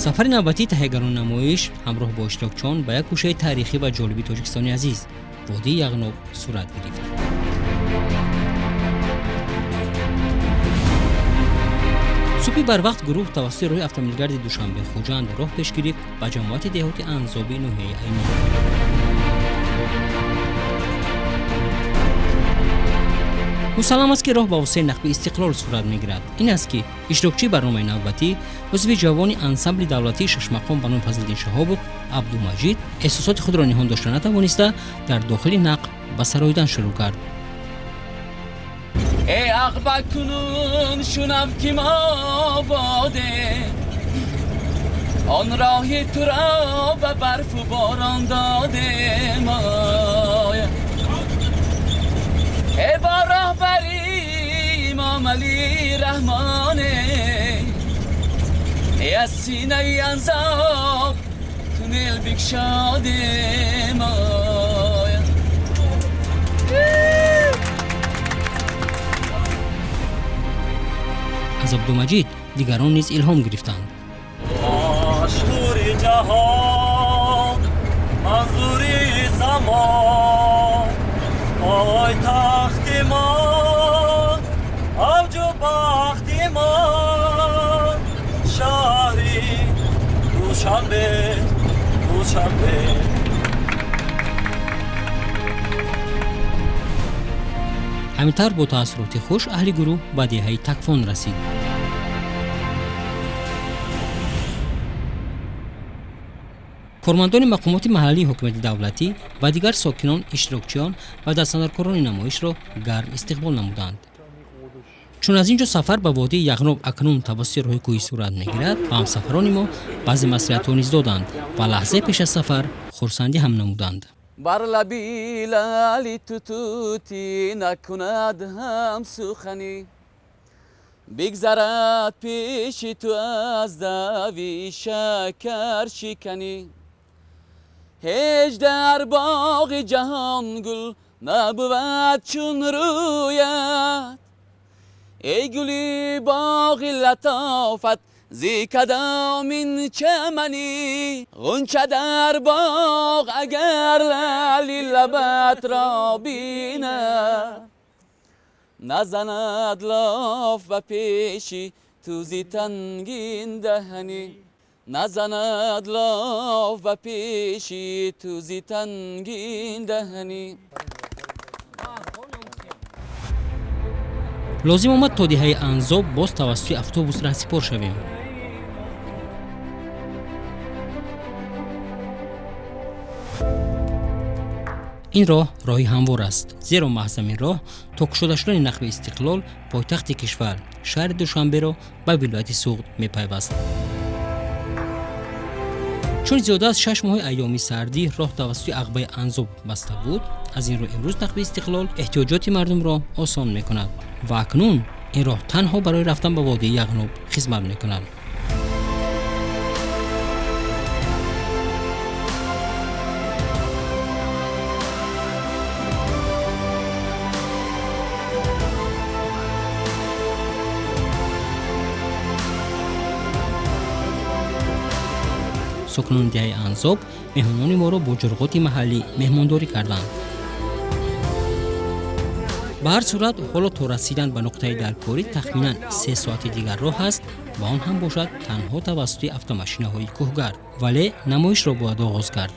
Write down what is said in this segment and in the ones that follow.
Сафари навбатии таҳиягарони намоиш ҳамроҳ бо иштирокчиён ба як гӯшаи таърихӣ ва ҷолиби Тоҷикистони азиз, водии Яғноб, сурат гирифт. Субҳи барвақт гурӯҳ тавассути роҳи автомобилгарди Душанбе Хуҷанд роҳ пеш гирифт ба ҷамоати деҳоти Анзоби ноҳияи Айнӣ. Мусаллам аст, ки роҳ ба воситаи нақби Истиқлол сурат мегирад. Ин аст, ки иштирокчии барномаи навбатӣ, узви ҷавони ансамбли давлатии шашмақом ба номи Фазлиддин Шаҳобов Абдумаҷид эҳсосоти худро ниҳон дошта натавониста, дар дохили нақб ба сароидан шурӯъ кард. Эй ағба, кунун шунав, ки мо боде он роҳи туро ба барфу борон додем. Эй, бо роҳбари Имомалӣ Раҳмоне, аз синаи Анзоб туннел бикшодем. Аз Абдумаҷид дигарон низ илҳом гирифтанд. Машҳури ҷаҳон, манзури замон, пойтахти мо, авҷу бахти мо, шаҳри Душанбе, Душанбе. Ҳамин тавр, бо таассуроти хуш аҳли гурӯҳ ба деҳаи Такфон расид. Кормандони мақомоти маҳаллии ҳокимияти давлатӣ ва дигар сокинон, иштирокчиён ва дастандаркорони намоишро гарм истиқбол намуданд. Чун аз ин ҷо сафар ба водии Яғноб акнун тавассути роҳи кӯҳӣ сурат мегирад, ба ҳамсафарони мо баъзе маслиҳатҳо низ доданд ва лаҳзаи пеш аз сафар хурсандӣ ҳам намуданд. Бар лаби лаъли ту тутӣ накунад ҳам суханӣ, бигзарад пеши ту аз дави шакар шиканӣ. Ҳеҷ дар боғи ҷаҳон гул набувад чун рӯят, эй гули боғи латофат, зи кадомин чаманӣ? Ғунча дар боғ агар лаъли лабатро бинад, назанад лоф ба пеши ту зи тангин даҳанӣ, назанад лоф ба пеши ту зи тангин даҳанӣ. Лозим омад то деҳаи Анзоб боз тавассути автобус раҳсипор шавем. Ин роҳ роҳи ҳамвор аст, зеро маҳз ҳамин роҳ то кушода шудани нақби Истиқлол пойтахти кишвар, шаҳри Душанберо, ба вилояти Суғд мепайваст. Чун зиёда аз 6 моҳи айёми сардӣ роҳ тавассути ағбаи Анзоб баста буд, аз ин рӯ имрӯз нақби Истиқлол эҳтиёҷоти мардумро осон мекунад ва акнун ин роҳ танҳо барои рафтан ба водии Яғноб хизмат мекунад. Сокинони деҳаи Анзоб меҳмонони моро бо ҷурғоти маҳаллӣ меҳмондорӣ карданд. Ба ҳар сурат, ҳоло то расидан ба нуқтаи даркорӣ тахминан 3 соати дигар роҳ аст ва он ҳам бошад танҳо тавассути автомошинаҳои кӯҳгард, вале намоишро бояд оғоз кард.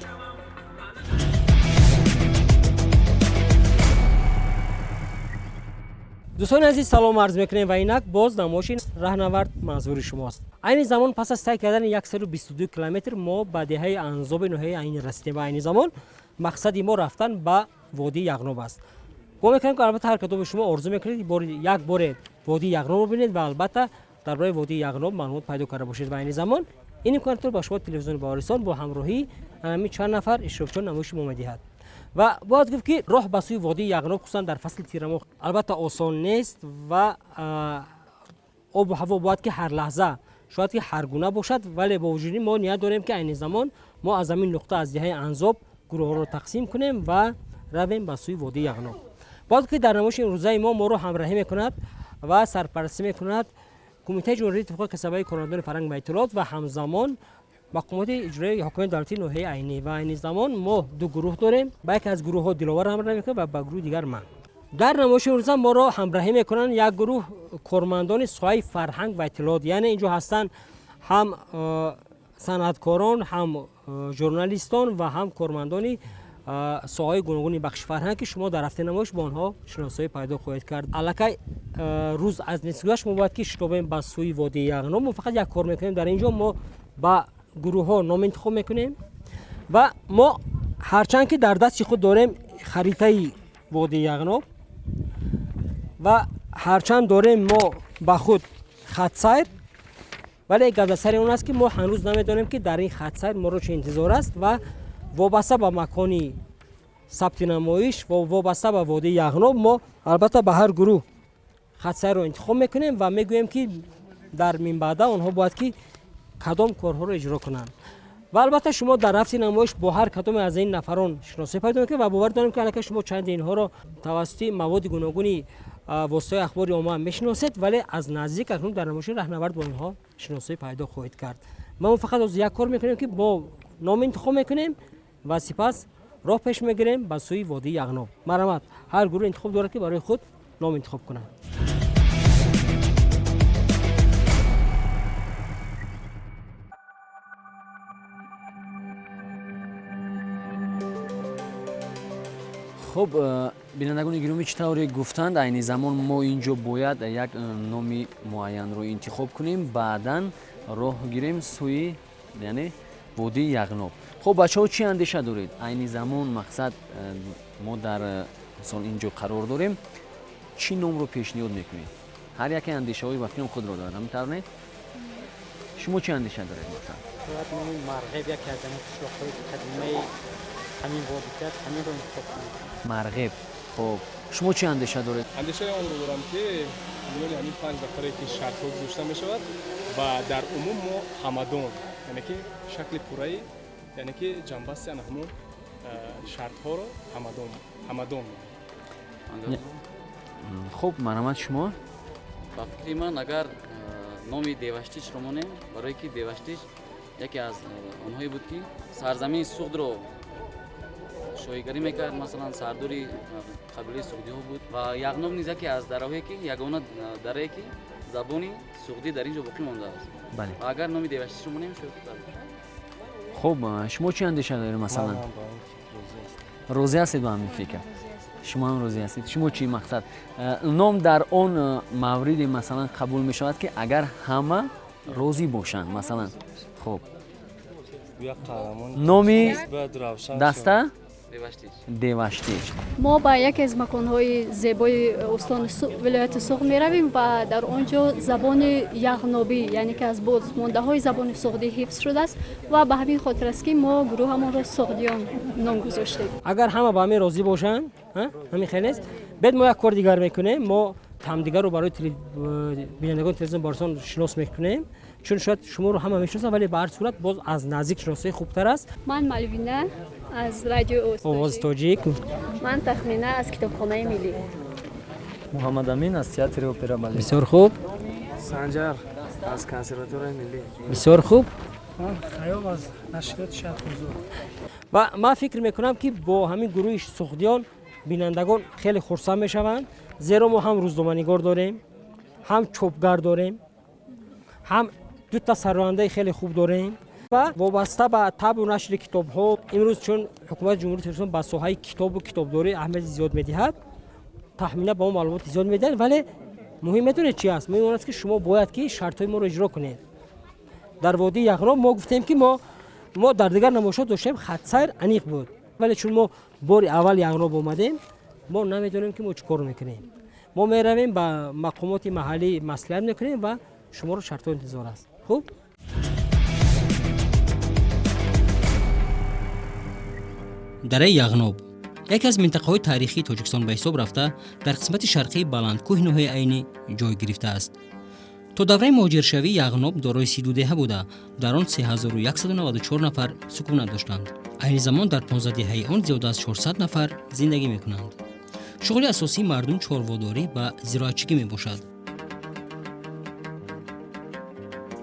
Дӯстони азиз, салом арз мекунем ва инак боз намоиши раҳнавард манзури шумост. Айни замон пас аз тай кардани 122 километр мо ба деҳаи Анзоби ноҳияи Айнӣ расидем ва айни замон мақсади мо рафтан ба водии Яғноб аст. Гумон мекунем, ки албатта ҳар кадоми шумо орзу мекунед як боре водии Яғнобро бибинед ва албатта дар бораи водии Яғноб маълумот пайдо карда бошед ва айни замон ин имконотро ба шумо телевизиони Баҳористон бо ҳамроҳии ҳамин чанд нафар иштирокчиён намоиши мо медиҳад. Ва бояд гуфт, ки роҳ ба сӯи водии Яғноб, хусусан дар фасли тирамоҳ, албатта осон нест ва обу ҳаво бояд ки ҳар лаҳза шояд ки ҳар гуна бошад, вале бо вуҷуди мо ният дорем, ки айни замон мо аз ҳамин нуқта, аз деҳаи Анзоб, гурӯҳҳоро тақсим кунем ва равем ба сӯи водии Яғноб. Бояд ки дар намоиши имрӯзаи мо моро ҳамроҳӣ мекунад ва сарпарастӣ мекунад Кумитаи Ҷумҳурии иттифоқи касабаи кормандони фарҳанг ва иттилоот ва ҳамзамон мақомоти иҷроии ҳокимияти давлатии ноҳияи Айнӣ. Ва айни замон мо ду гурӯҳ дорем. Ба яке аз гурӯҳҳо Диловар ҳамроҳӣ мекунад ва ба гурӯҳи дигар ман. Дар намоиши имрӯза моро ҳамроҳӣ мекунанд як гурӯҳ кормандони соҳаи фарҳанг ва иттилоот, яъне инҷо ҳастанд ҳам санъаткорон, ҳам журналистон ва ҳам кормандони соҳаҳои гуногуни бахши фарҳанг, ки шумо дар ҳафтаи намоиш бо онҳо шиносоӣ пайдо хоҳед кард. Аллакай рӯз аз нисф гузашт, мо бояд ки шитобем ба сӯи водии Яғноб. Мо фақат як кор мекунем дар инҷо, мо ба гурӯҳҳо ном интихоб мекунем ва мо ҳарчанд ки дар дасти худ дорем харитаи водии Яғноб ва ҳарчанд дорем мо ба худ хатсайр, вале гап дар сари он аст, ки мо ҳанӯз намедонем, ки дар ин хатсайр моро чӣ интизор аст ва вобаста ба макони сабти намоиш ва вобаста ба водии Яғноб мо албатта ба ҳар гурӯҳ хатсайрро интихоб мекунем ва мегӯем, ки дар минбаъда онҳо бояд ки кадом корҳоро иҷро кунанд. Ва албатта шумо дар рафти намоиш бо ҳар кадоме аз ин нафарон шиносоӣ пайдо мекунед ва бовар дорем, ки аллакай шумо чанди инҳоро тавассути маводи гуногуни воситаҳои ахбори омма мешиносед, вале аз наздик акнун дар намоиши раҳнавард бо инҳо шиносоӣ пайдо хоҳед кард. Ма мо фақат ҳозир як кор мекунем, ки бо ном интихоб мекунем ва сипас роҳ пеш мегирем ба сӯи водии Яғноб. Марҳамат, ҳар гурӯҳ интихоб дорад, ки барои худ ном интихоб кунад. Хуб, бинандагони гиромӣ, чӣ тавре гуфтанд, айни замон мо ин ҷо бояд як номи муайянро интихоб кунем, баъдан роҳ гирем сӯи, яъне, водии Яғноб. Хуб, бачаҳо, чӣ андеша доред? Айни замон мақсад мо дар мисол ин ҷо қарор дорем, чӣ номро пешниҳод мекунед? Ҳар яке андешаҳои ба фикрам худро дорад, ҳамин тавр не? Шумо чӣ андеша доред, мақсад? Бояд номи Марғеб, яке аз ҳамин қишлоқҳои қадимаи ҳамин водӣ ки аст, ҳаминро интихоб кунем. Марғеб. Хуб, шумо чӣ андеша доред? Андешаи онро дорам, ки миёни ҳамин панҷ нафаре ки шартҳо гузошта мешавад ва дар умум мо Ҳамадон, яъне ки шакли пурраи, яъне ки ҷамъбасти ана ҳамон шартҳоро Ҳамадон. Хуб, марҳамат, шумо? Ба фикри ман, агар номи Деваштичро монем, барое ки Деваштич яке аз онҳое буд, ки сарзамини Суғдро шоҳигарӣ мекард, масалан, сардори қабилаи суғдиҳо буд ва Яғноб низ яке аз дараҳое ки ягона дарае ки забони суғдӣ дар ин ҷо боқӣ мондааст. Ва агар номи Деваштичро монем, шояд хубтар бошад. Хуб, шумо чӣ андеша доред, масалан? Розӣ ҳастед ба ҳамин фикр? Шумо ҳам розӣ ҳастед? Шумо чӣ, мақсад? Ном дар он мавриде, масалан, қабул мешавад, ки агар ҳама розӣ бошанд, масалан. Хуб, номи даста Деваштич. Мо ба яке аз маконҳои зебои устони вилояти Суғд меравем ва дар он ҷо забони яғнобӣ, яъне ки аз бозмондаҳои забони суғдӣ ҳифз шудааст ва ба ҳамин хотир аст, ки мо гурӯҳамонро Суғдиён ном гузоштем. Агар ҳама ба ҳамин розӣ бошанд, ҳамин хел нест? Бед, мо як кор дигар мекунем. Мо ҳамдигарро барои бинандагони телевизион Баҳористон шинос мекунем, чун шояд шуморо ҳама мешиносанд, вале ба ҳар сурат боз аз наздик шиносоӣ хубтар аст. Ман Малвина аз радио Овози Тоҷик. Ман Тахмина аз Китобхонаи миллӣ. Муҳаммадамин аз театри опера балет. Бисёр хуб. Санҷар аз Консерваторияи миллӣ. Бисёр хуб. Хаём аз нашриёти Шарқи Ҳузур. Ва ман фикр мекунам, ки бо ҳамин гурӯҳи суғдиён бинандагон хеле хурсанд мешаванд, зеро мо ҳам рӯзноманигор дорем, ҳам чопгар дорем, ҳам дута сарояндаи хеле хуб дорем ва вобаста ба табъу нашри китобҳо имрӯз, чун ҳукумати Ҷумҳурии Тоҷикистон ба соҳаи китобу китобдорӣ аҳамияти зиёд медиҳад, таҳмина ба мо маълумоти зиёд медиҳад. Вале муҳим медонед чи аст? Муҳим он аст, ки шумо бояд ки шартҳои моро иҷро кунед. Дар водии Яғноб мо гуфтем, ки мо дар дигар намоишҳо доштем, хатсайр аниқ буд, вале чун мо бори аввал Яғноб омадем, мо намедонем, ки мо чӣ кор мекунем. Мо меравем, ба мақомоти маҳаллӣ маслиҳат мекунем ва шуморо шартҳо интизор аст. Хуб. Дараи Яғноб яке аз минтақаҳои таърихии Тоҷикистон ба ҳисоб рафта, дар қисмати шарқии баландкӯҳи ноҳияи Айнӣ ҷой гирифтааст. То давраи муҳоҷиршавӣ Яғноб дорои 32 деҳа буда, дар он 3194 нафар сукунат доштанд. Айни замон дар 15 деҳаи он зиёда аз 400 нафар зиндагӣ мекунанд. Шуғли асосии мардум чорводорӣ ва зироатчигӣ мебошад.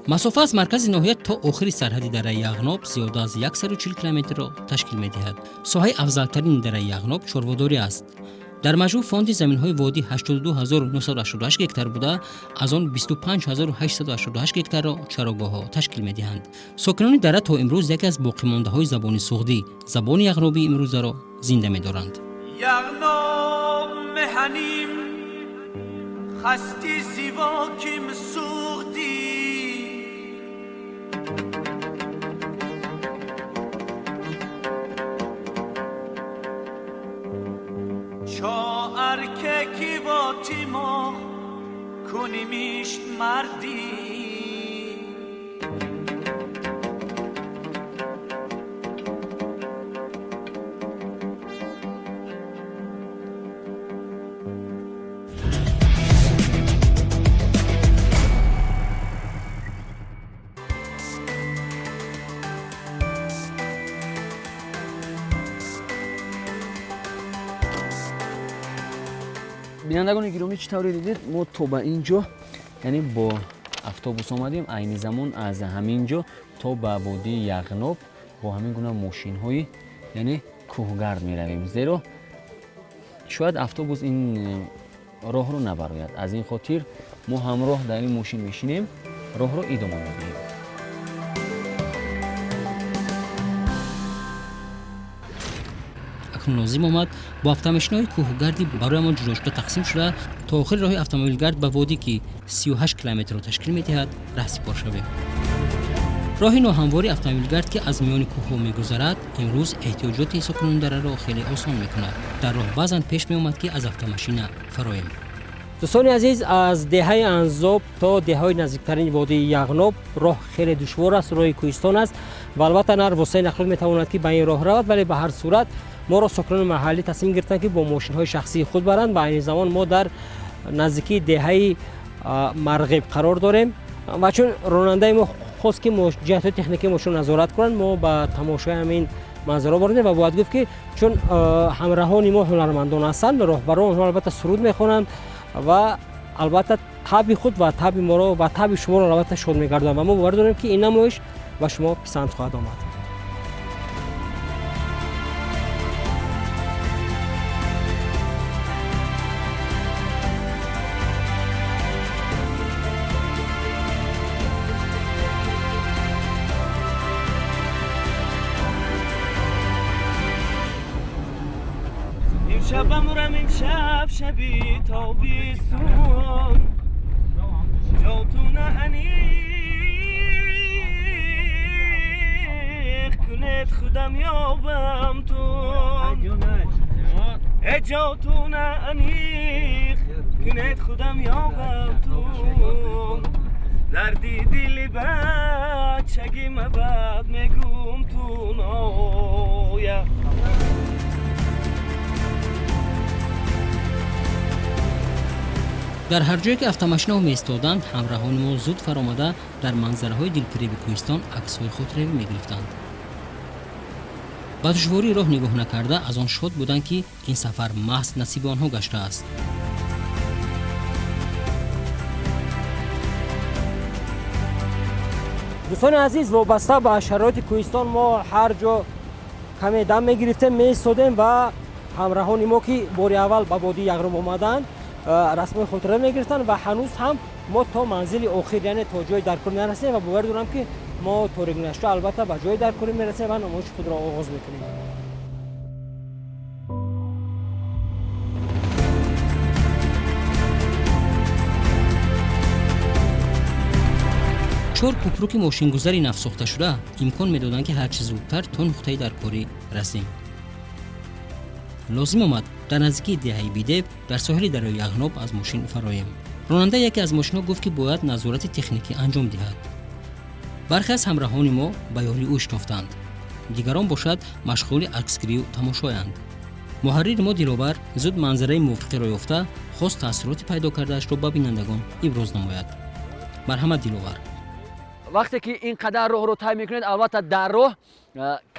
Масофа аз маркази ноҳия то охири сарҳади дараи Яғноб зиёда аз 140 километрро ташкил медиҳад. Соҳаи афзалтарини дараи Яғноб чорводорӣ аст. Дар маҷмӯъ фонди заминҳои водӣ 82988 гектар буда, аз он 25888 гектарро чарогоҳҳо ташкил медиҳанд. Сокинони дара то имрӯз яке аз боқимондаҳои забони суғдӣ, забони яғнобии имрӯзаро зинда медоранд. Яғноб меҳаним хасти зивоким суғдӣ چا ارکه کی واتی ما کنیمیشت مردی. Бинандагони гиромӣ, чӣ тавре дидед, мо то ба ин ҷо, яъне бо автобус омадем. Айни замон аз ҳамин ҷо то ба водии Яғноб бо ҳамин гуна мошинҳои, яъне кӯҳгард меравем, зеро шояд автобус ин роҳро набарояд. Аз ин хотир мо ҳамроҳ дар ин мошин мешинем, роҳро идома медиҳем. Акнун лозим омад бо автомошинаҳои кӯҳгардӣ бароямон ҷудошуда тақсим шуда то охири роҳи автомобилгард ба водӣ, ки 38 километрро ташкил медиҳад, раҳсипор шавем. Роҳи ноҳамвори автомобилгард, ки аз миёни кӯҳҳо мегузарад, имрӯз эҳтиёҷоти сокинони дараро хеле осон мекунад. Дар роҳ баъзан пеш меомад, ки аз автомошина фароем. Дӯстони азиз, аз деҳаи Анзоб то деҳаҳои наздиктарини водии Яғноб роҳ хеле душвор аст, роҳи кӯҳистон аст ва албатта на воситаи нақлиёт метавонад, ки ба ин роҳ равад, вале ба ҳар сурат моро сокинони маҳаллӣ тасмим гирифтанд, ки бо мошинҳои шахсии худ баранд. Ва айни замон мо дар наздикии деҳаи Марғиб қарор дорем ва чун ронандаи мо хост, ки ҷиҳатҳои техникии мошинро назорат кунанд, мо ба тамошои ҳамин манзаро бордем. Ва бояд гуфт, ки чун ҳамраҳони мо ҳунармандон ҳастанд, роҳбарон онҳо албатта суруд мехонанд ва албатта табъи худ ва табъи моро ва табъи шуморо албатта шод мегардонанд ва мо бовар дорем, ки ин намоиш ба шумо писанд хоҳад омад. امشب بمورم، امشب شبی تابستون جاتون انیق کنید خودم یابم تون، جاتون انیق کنید خودم یابم تون، دردی دل بچگی مباد میگم تون آیا. Дар ҳар ҷое ки автомошинаҳо меистоданд, ҳамраҳони мо зуд фаромада дар манзараҳои дилфиреби кӯҳистон аксҳои хотиравӣ мегирифтанд. Ба душвории роҳ нигоҳ накарда, аз он шод буданд, ки ин сафар маҳз насиби онҳо гаштааст. Дӯстони азиз, вобаста ба шароити кӯҳистон мо ҳар ҷо каме дам мегирифтем, меистодем ва ҳамраҳони мо, ки бори аввал ба водии Яғноб омаданд, расмҳои хотира мегирифтанд ва ҳанӯз ҳам мо то манзили охир, яъне то ҷои даркорӣ нарасем ва бовар дорам, ки мо торик нашуда албатта ба ҷои даркорӣ мерасем ва намоиши худро оғоз мекунем. Чор кӯпруки мошингузари навсохташуда имкон медоданд, ки ҳарчи зудтар то нуқтаи даркорӣ расем. Лозим омад дар наздикии деҳаи Бидеб дар соҳили дарёи Яғноб аз мошин фароем. Ронанда яке аз мошинҳо гуфт, ки бояд назорати техникӣ анҷом диҳад. Бархе аз ҳамраҳони мо ба ёрии ӯ шитофтанд, дигарон бошад машғули аксгирию тамошоянд. Муҳаррири мо Диловар зуд манзараи мувофиқеро ёфта хост таассуроти пайдо кардаашро ба бинандагон иброз намояд. Марҳамат, Диловар. Вақте ки ин қадар роҳро тай мекунед, албатта дар роҳ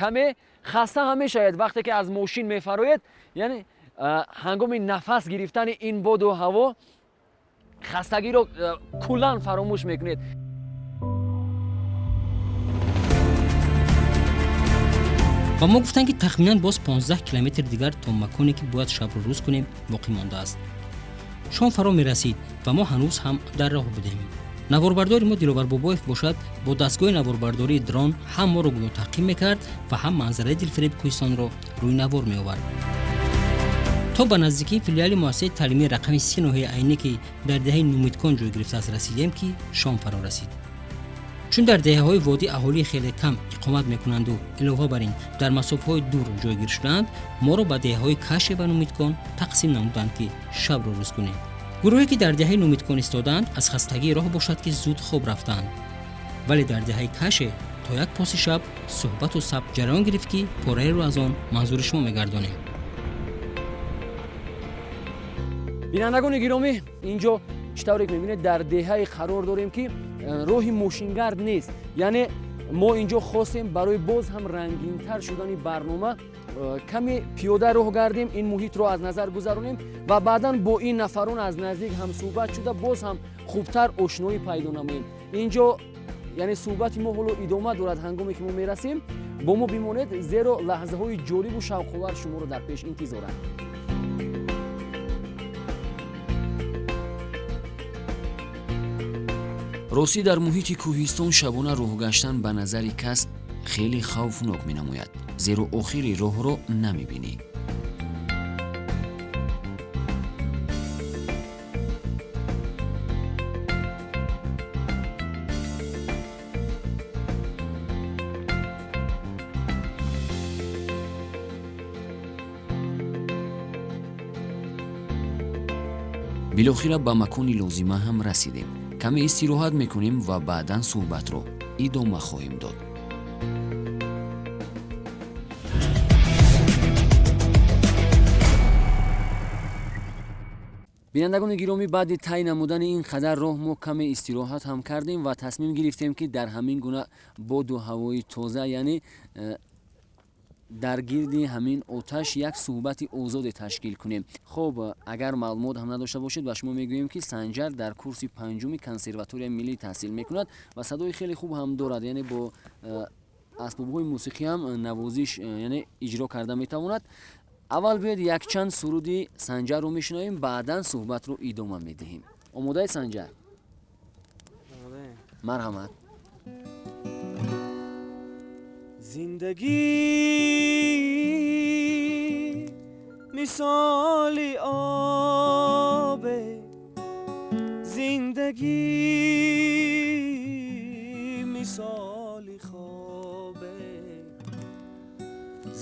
каме хаста ҳам мешавед. Вақте ки аз мошин мефароед, яъне ҳангоми нафас гирифтани ин боду ҳаво хастагиро куллан фаромӯш мекунед. Ба мо гуфтанд, ки тахминан боз 15 километр дигар то маконе, ки бояд шабро рӯз кунем, боқӣ мондааст. Шом фаро мерасид ва мо ҳанӯз ҳам дар роҳ будем. Наворбардори мо Диловар Бобоев бошад, бо дастгоҳи наворбардории дрон ҳам моро гӯё таъқиб мекард ва ҳам манзараи дилфиреби кӯҳистонро рӯи навор меовард. То ба наздикии филиали муассисаи таълимии рақами 30 ноҳияи Айнӣ, ки дар деҳаи Нумидкон ҷой гирифтааст, расидем, ки шом фаро расид. Чун дар деҳаҳои водӣ аҳолии хеле кам иқомат мекунанду илова бар ин дар масофаҳои дур ҷойгир шудаанд, моро ба деҳаҳои Каше ва Нумидкон тақсим намуданд, ки шабро рӯз кунем. Гурӯҳе, ки дар деҳаи Нумидкон истодаанд, аз хастагии роҳ бошад, ки зуд хоб рафтаанд, вале дар деҳаи Каше то як поси шаб суҳбату сабт ҷараён гирифт, ки пораеро аз он манзури шумо мегардонем. Бинандагони гиромӣ, инҷо чӣ тавре ки мебинед, дар деҳае қарор дорем, ки роҳи мошингард нест. Яъне мо инҷо хостем барои боз ҳам рангинтар шудани барнома каме пиёда роҳ гардем, ин муҳитро аз назар гузаронем ва баъдан бо ин нафарон аз наздик ҳамсӯҳбат шуда боз ҳам хубтар ошноӣ пайдо намоем. Инҷо яъне суҳбати мо ҳоло идома дорад. Ҳангоме ки мо мерасем, бо мо бимонед, зеро лаҳзаҳои ҷолибу шавқовар шуморо дар пеш интизоранд. Ростӣ, дар муҳити кӯҳистон шабона роҳ гаштан ба назари кас хеле хавфнок менамояд, зеро охири роҳро намебинӣ. Билохира ба макони лозима ҳам расидем. Каме истироҳат мекунем ва баъдан суҳбатро идома хоҳем дод. Бинандагони гиромӣ, баъди тай намудани ин қадар роҳ мо каме истироҳат ҳам кардем ва тасмим гирифтем, ки дар ҳамин гуна боду ҳавои тоза, яъне дар гирди ҳамин оташ як суҳбати озоде ташкил кунем. Хуб, агар маълумот ҳам надошта бошед, ба шумо мегӯем, ки Санҷар дар курси панҷуми консерваторияи миллӣ таҳсил мекунад ва садои хеле хуб ҳам дорад, яъне бо асбобҳои мусиқӣ ҳам навозиш, яъне иҷро карда метавонад. Аввал биёед якчанд суруди Санҷарро мешунавем, баъдан суҳбатро идома медиҳем. Омодаед, Санҷар? Марҳамат. Зиндагӣ мисоли обе, зиндагӣ мисоли хобе,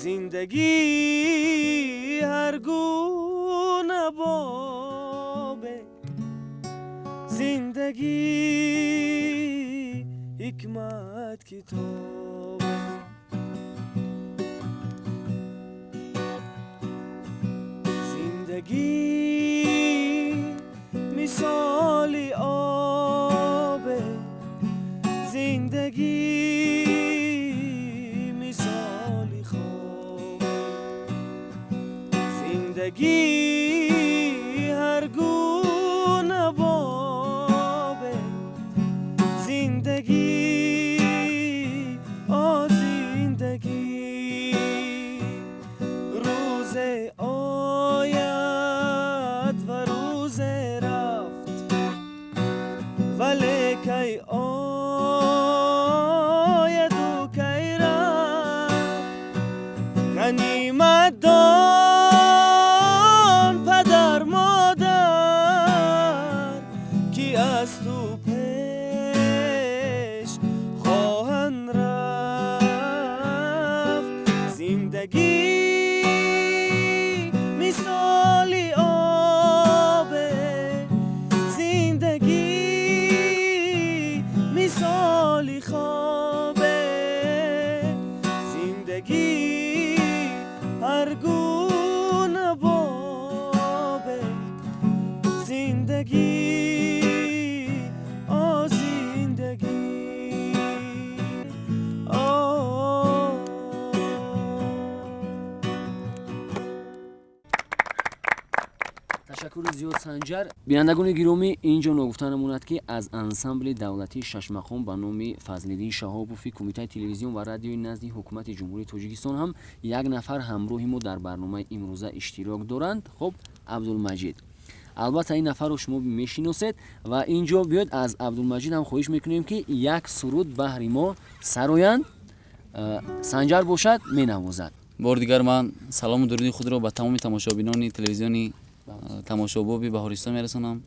зиндагӣ ҳар гуна бобе, зиндагӣ ҳикмат китобе. Зиндагӣ мисоли обе, зиндагӣ мисоли хобе, зиндагӣ ҳар гуна бобе, зиндагӣ о зиндагӣ рӯзе ояд ва рӯзе рафт. Санҷар. Бинандагони гиромӣ, ин ҷо ногуфта намонад, ки аз ансамбли давлатии шашмақом ба номи Фазлиддин Шаҳобови Кумитаи телевизион ва радиои назди Ҳукумати Ҷумҳурии Тоҷикистон ҳам як нафар ҳамроҳи мо дар барномаи имрӯза иштирок доранд. Хуб, Абдулмаҷид, албатта, ин нафарро шумо мешиносед ва ин ҷо биёед, аз Абдулмаҷид ҳам хоҳиш мекунем, ки як суруд баҳри мо сароянд. Санҷар бошад, менавозад. Бори дигар ман салому дуруди худро ба тамоми тамошобинони телевизиони тамошобоби Баҳористон мерасонам.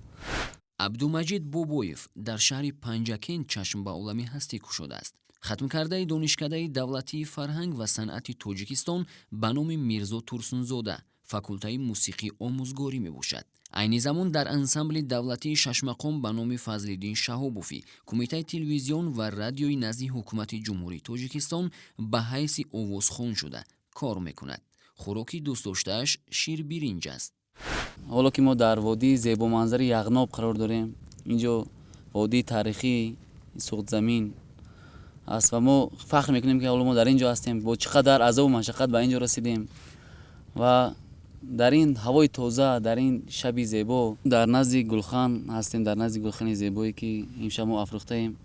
Абдумаҷид Бобоев дар шаҳри Панҷакент чашм ба олами ҳастӣ кушодааст. Хатмкардаи Донишкадаи давлатии фарҳанг ва санъати Тоҷикистон ба номи Мирзо Турсунзода, факултаи мусиқӣ омӯзгорӣ мебошад. Айни замон дар ансамбли давлатии шашмақом ба номи Фазлиддин Шаҳобовӣ Кумитаи телевизион ва радиои назди Ҳукумати Ҷумҳурии Тоҷикистон ба ҳайси овозхон шуда кор мекунад. Хӯроки дӯстдоштааш ширбиринҷ аст. Ҳоло ки мо дар водии зебоманзари Яғноб қарор дорем, инҷо водии таърихии Суғдзамин аст ва мо фахр мекунем, ки ҳоло мо дар ин ҷо ҳастем, бо чӣ қадар азобу машаққат ба ин ҷо расидем ва дар ин ҳавои тоза, дар ин шаби зебо дар назди гулхан ҳастем, дар назди гулхани зебое, ки имшаб мо афрӯхтаем.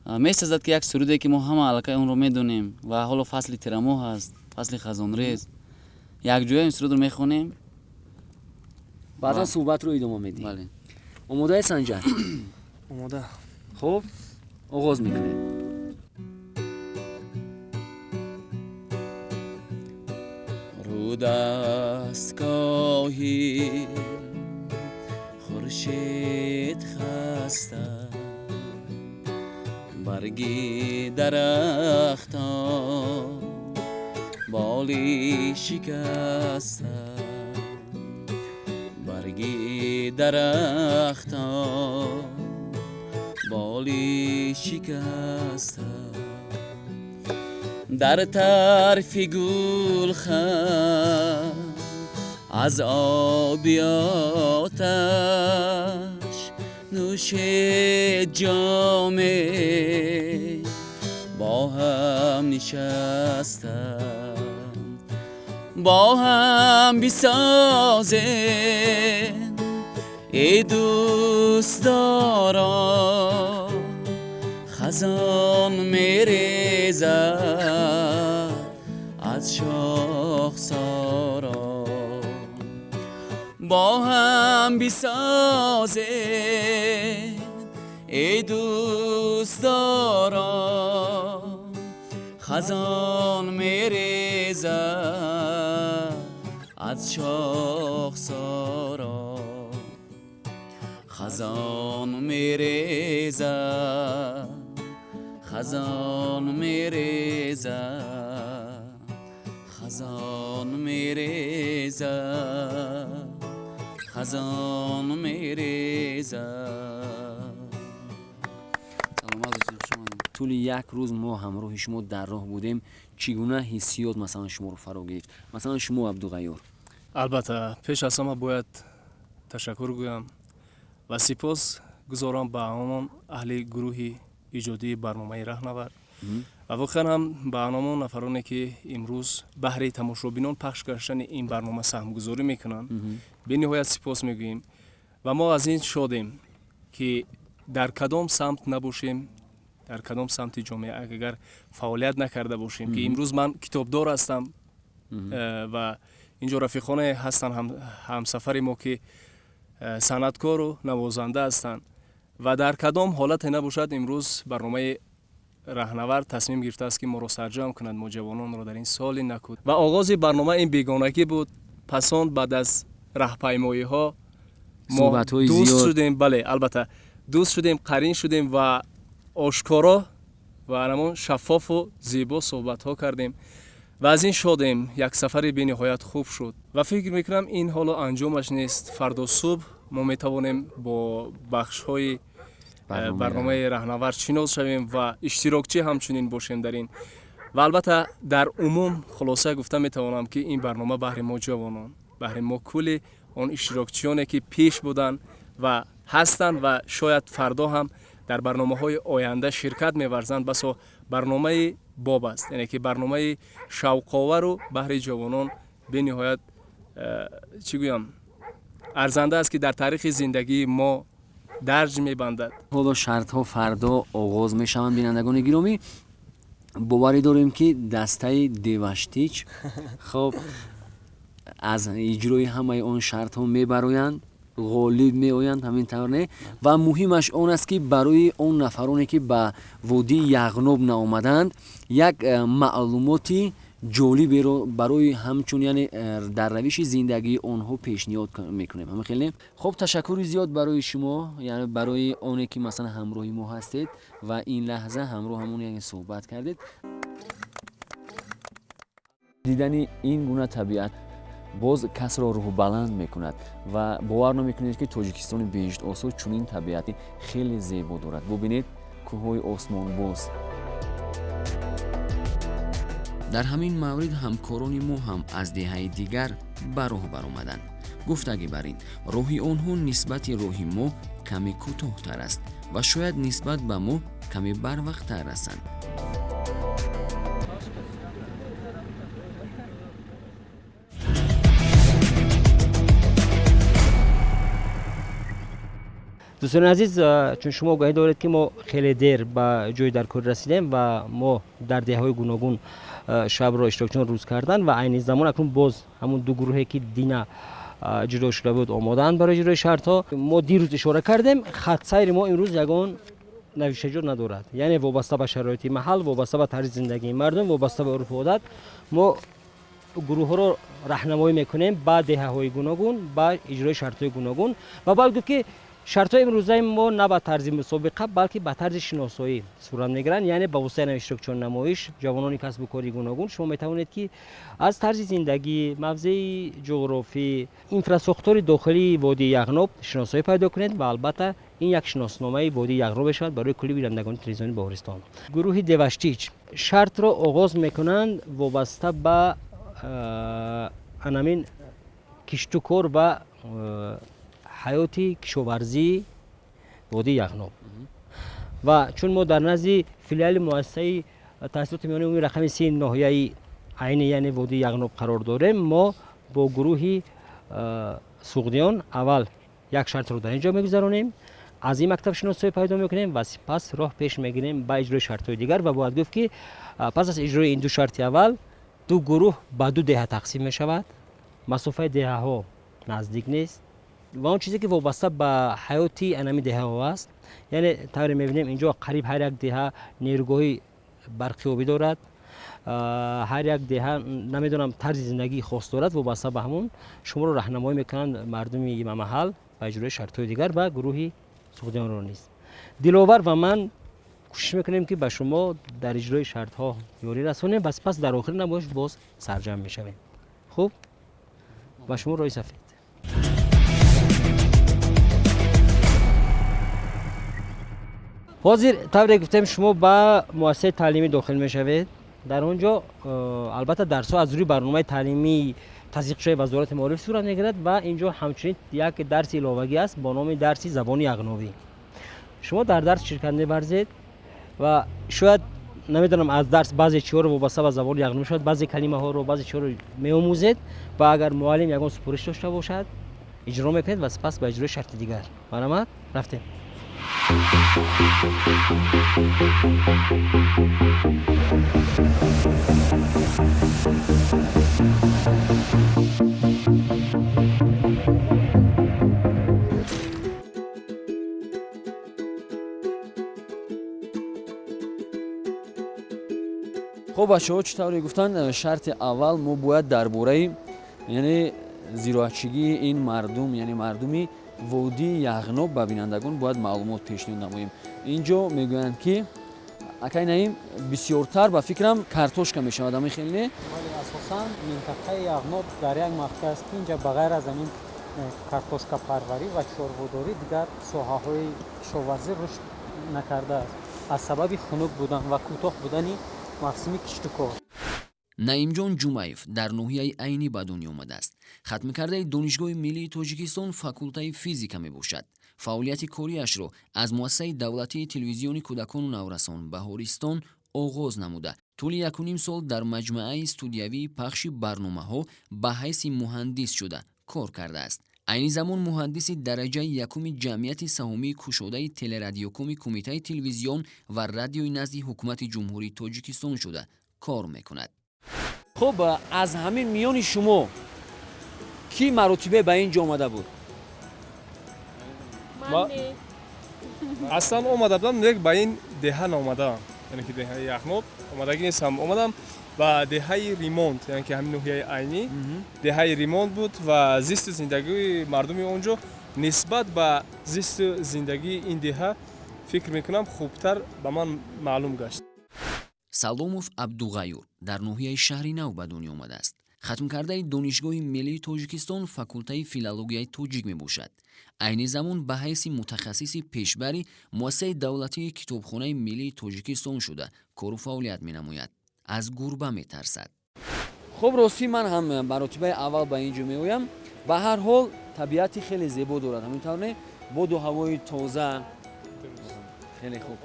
Месазад, ки як суруде, ки мо ҳама аллакай онро медонем ва ҳоло фасли тирамоҳ аст, фасли хазонрез, якҷоя ин сурудро мехонем. Баъдан суҳбатро идома медиҳем. Омодаи, Санҷар? Омода. Хуб, оғоз мекунем. Руд аст гоҳи хуршед хаста, барги дарахтон боли шикаста, барги дарахтон боли шикаста, дар тарфи гулхан аз оби оташ нӯшед ҷоме, бо ҳам нишаста, бо ҳам бисозем, эй дӯстдорон, хазон мерезад аз шохсорон, бо ҳам бисозем, эй дӯстдорон, хазон мерезад аз шохсорон, хазон мерезад, хазон мерезад, хазон мерезад, хазон мерезад. Саломат бошед, хуш омадед. Тӯли як рӯз мо ҳамроҳи шумо дар роҳ будем. Чӣ гуна ҳиссиёт, масалан, шуморо фаро гирифт, масалан, шумо, Абдуғайёр? Албатта, пеш аз ҳама бояд ташаккур гӯям ва сипос гузорам ба ҳамон аҳли гурӯҳи иҷодии барномаи «Раҳнавард» ва воқеан ҳам ба ҳамон нафароне, ки имрӯз баҳри тамошобинон пахш гаштани ин барнома саҳмгузорӣ мекунанд, бениҳоят сипос мегӯем. Ва мо аз ин шодем, ки дар кадом самт набошем, дар кадом самти ҷомеа агар фаъолият накарда бошем, ки имрӯз ман китобдор ҳастам ва инҷо рафиқоне ҳастанд, ҳамсафари мо, ки санъаткору навозанда ҳастанд ва дар кадом ҳолате набошад, имрӯз барномаи «Раҳнавард» тасмим гирифтааст, ки моро сарҷамъ кунад, мо ҷавононро, дар ин соли наку. Ва оғози барнома ин бегонагӣ буд, пас он баъд аз раҳпаймоиҳо мо дӯст шудем. Бале, албатта, дӯст шудем, қарин шудем ва ошкоро ва ҳамон шаффофу зебо суҳбатҳо кардем ва аз ин шодем. Як сафари бениҳоят хуб шуд ва фикр мекунам, ин ҳоло анҷомаш нест. Фардо субҳ мо метавонем бо бахшҳои барномаи «Раҳнавард» шинос шавем ва иштирокчӣ ҳамчунин бошем дар ин. Ва албатта, дар умум хулоса гуфта метавонам, ки ин барнома баҳри мо ҷавонон, баҳри мо кулли он иштирокчиёне, ки пеш буданд ва ҳастанд ва шояд фардо ҳам дар барномаҳои оянда ширкат меварзанд, басо барномаи боб аст, яъне ки барномаи шавқовару баҳри ҷавонон бениҳоят чӣ гӯям, Арзанда аст, ки дар таърихи зиндагии мо дарҷ мебандад. Ҳоло шартҳо фардо оғоз мешаванд. Бинандагони гиромӣ, боварӣ дорем, ки дастаи Деваштич, хоб, аз иҷрои ҳамаи он шартҳо мебароянд, ғолиб меоянд, ҳамин тавр не? Ва муҳимаш он аст, ки барои он нафароне, ки ба водии Яғноб наомаданд, як маълумоти ҷолиберо барои ҳамчун, яъне дар равиши зиндагии онҳо пешниҳод мекунем, ҳамин хел не? Хоб, ташаккури зиёд барои шумо, яъне барои оне ки, масалан, ҳамроҳи мо ҳастед ва ин лаҳза ҳамроҳамон, яъне суҳбат кардед. Дидани ин гуна табиат боз касро рӯҳбаланд мекунад ва бовар намекунед, ки Тоҷикистони беҳиштосо чунин табиати хеле зебо дорад. Бубинед, кӯҳҳои осмонбоз. Дар ҳамин маврид ҳамкорони мо ҳам аз деҳаи дигар ба роҳ баромаданд. Гуфтагӣ бар ин, роҳи онҳо нисбати роҳи мо каме кӯтоҳтар аст ва шояд нисбат ба мо каме барвақттар расанд. Дӯстони азиз, чун шумо огаҳӣ доред, ки мо хеле дер ба ҷои даркорӣ расидем ва мо дар деҳаҳои гуногун шабро иштирокчиён рӯз карданд ва айни замон акнун боз ҳамун ду гурӯҳе, ки дина ҷудо шуда буд, омодаанд барои иҷрои шартҳо. Мо дирӯз ишора кардем, хатсайри мо имрӯз ягон навиштаҷот надорад, яъне вобаста ба шароити маҳал, вобаста ба тарзи зиндагии мардум, вобаста ба урфу одат мо гурӯҳҳоро раҳнамоӣ мекунем ба деҳаҳои гуногун, ба иҷрои шартҳои гуногун. Ва бояд гуфт, ки шартҳои имрӯзаи мо на ба тарзи мусобиқа, балки ба тарзи шиносоӣ сурат мегиранд, яъне ба воситаи иштирокчиёни намоиш, ҷавонони касбу кори гуногун, шумо метавонед, ки аз тарзи зиндагӣ, мавзеи ҷуғрофӣ, инфрасохтори дохилии водии Яғноб шиносоӣ пайдо кунед ва албатта ин як шиносномаи водии Яғноб мешавад барои кулли бинандагони телевизиони Баҳористон. Гурӯҳи Деваштич шартро оғоз мекунанд вобаста ба анамин кишту кор ва ҳаёти кишоварзии водии Яғноб. Ва чун мо дар назди филиали муассисаи таҳсилоти миёнаи умумии рақами 3 ноҳияи Айни, яъне водии Яғноб қарор дорем, мо бо гурӯҳи суғдиён аввал як шартро дар ин ҷо мегузаронем, аз ин мактаб шиносоӣ пайдо мекунем ва сипас роҳ пеш мегирем ба иҷрои шартҳои дигар. Ва бояд гуфт, ки пас аз иҷрои ин ду шарти аввал ду гурӯҳ ба ду деҳа тақсим мешавад. Масофаи деҳаҳо наздик нест ва он чизе, ки вобаста ба ҳаёти анами деҳаҳо аст, яъне тавре мебинем, инҷо қариб ҳар як деҳа нерӯгоҳи барқиобӣ дорад, ҳар як деҳа, намедонам, тарзи зиндагии хос дорад. Вобаста ба ҳамон шуморо раҳнамоӣ мекунанд мардуми маҳал ба иҷрои шартҳои дигар ва гурӯҳи суғдиёнро низ Диловар ва ман кӯшиш мекунем, ки ба шумо дар иҷрои шартҳо ёрӣ расонем ва сипас дар охири намоиш боз сарҷамъ мешавем. Хуб, ба шумо роҳи сафед. Ҳозир, тавре гуфтем, шумо ба муассисаи таълимӣ дохил мешавед. Дар он ҷо албатта дарсҳо аз рӯи барномаи таълимии тасдиқшудаи Вазорати маориф сурат мегирад ва ин ҷо ҳамчунин як дарси иловагӣ аст бо номи дарси забони яғновӣ. Шумо дар дарс ширкат меварзед ва шояд, намедонам, аз дарс баъзе чиҳоро вобаста ба забони яғновӣ, шояд баъзе калимаҳоро, баъзе чиҳоро меомӯзед ва агар муаллим ягон супориш дошта бошад, иҷро мекунед ва сипас ба иҷрои шарти дигар. Марҳамат, рафтем. Хуб, бачаҳо, чӣ тавре гуфтанд, шарти аввал мо бояд дар бораи, яъне зироатчигии ин мардум, яъне мардуми водии Яғноб, ба бинандагон бояд маълумот пешниҳод намоем. Ин ҷо мегӯянд, ки, акай Наим, бисёртар, ба фикрам, картошка мешавад, ҳамин хел не? Бале, асосан минтақаи Яғноб дар як мавқеъ аст, ки инҷа ба ғайр аз ҳамин картошкапарварӣ ва чорводорӣ дигар соҳаҳои кишоварзӣ рушд накардааст аз сабаби хунук будан ва кӯтоҳ будани мавсими киштукор. Наимҷон Ҷумаев дар ноҳияи Айнӣ ба дунё омадааст. Хатмкардаи Донишгоҳи миллии Тоҷикистон, факултаи физика мебошад. Фаъолияти кориашро аз муассисаи давлатии телевизиони кӯдакону наврасон «Баҳористон» оғоз намуда, тӯли 1,5 сол дар маҷмӯаи студиявии пахши барномаҳо ба ҳайси муҳандис шуда кор кардааст. Айни замон муҳандиси дараҷаи якуми ҷамъияти саҳомии кушодаи телерадиокоми Кумитаи телевизион ва радиои назди Ҳукумати Ҷумҳурии Тоҷикистон шуда кор мекунад. Хуб, аз ҳамин миёни шумо кӣ маротибе ба ин ҷо омада буд? Аслан омада будам, лек ба ин деҳа наомадаам, яъне ки деҳаи Яғноб омадагӣ нестам. Омадам ба деҳаи Римонд, яъне ки ҳамин ноҳияи Айнӣ деҳаи Римонд буд ва зисту зиндагии мардуми он ҷо нисбат ба зисту зиндагии ин деҳа фикр мекунам хубтар ба ман маълум гашт. Саломов Абдуғаюр дар ноҳияи Шаҳри Нав ба дунё омадааст. Хатмкардаи Донишгоҳи миллии Тоҷикистон, факултаи филологияи тоҷик мебошад. Айни замон ба ҳайси мутахассиси пешбари муассисаи давлатии Китобхонаи миллии Тоҷикистон шуда кору фаъолият менамояд. Аз гурба метарсад. Хуб, ростӣ ман ҳам маротибаи аввал ба ин ҷо меоям. Ба ҳар ҳол табиати хеле зебо дорад, ҳамин тавр не? Боду ҳавои тоза, хеле хуб.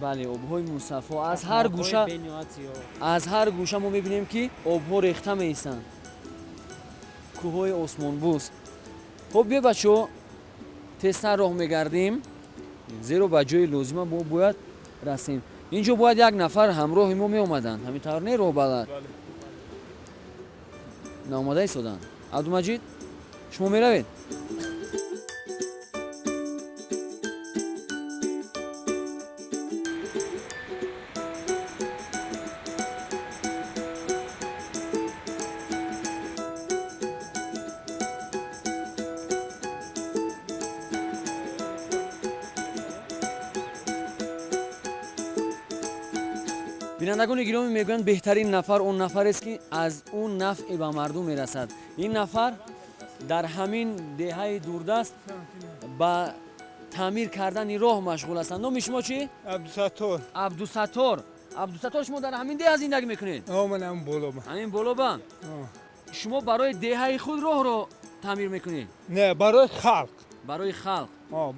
Бале, обҳои мусаффо. Аз ҳар гӯша мо мебинем, ки обҳо рехта меистанд, кӯҳҳои осмонбӯс. Хуб, биё бачаҳо, тезтар роҳ мегардем, зеро ба ҷои лозима мо бояд расем. Ин ҷо бояд як нафар ҳамроҳи мо меомаданд, ҳамин тавр не? Роҳбалад наомада истоданд. Абдумаҷид, шумо меравед? Бинандагони гиромӣ, мегӯянд беҳтарин нафар он нафарест, ки аз ӯ нафъе ба мардум мерасад. Ин нафар дар ҳамин деҳаи дурдаст ба таъмир кардани роҳ машғул ҳастанд. Номи шумо чӣ? Абдусаттор. Абдусаттор. Абдусаттор, шумо дар ҳамин деҳа зиндагӣ мекунед? Ман ҳамин боло. Ҳамин боло ба? Шумо барои деҳаи худ роҳро таъмир мекунед? Не, барои халқ. Барои халқ.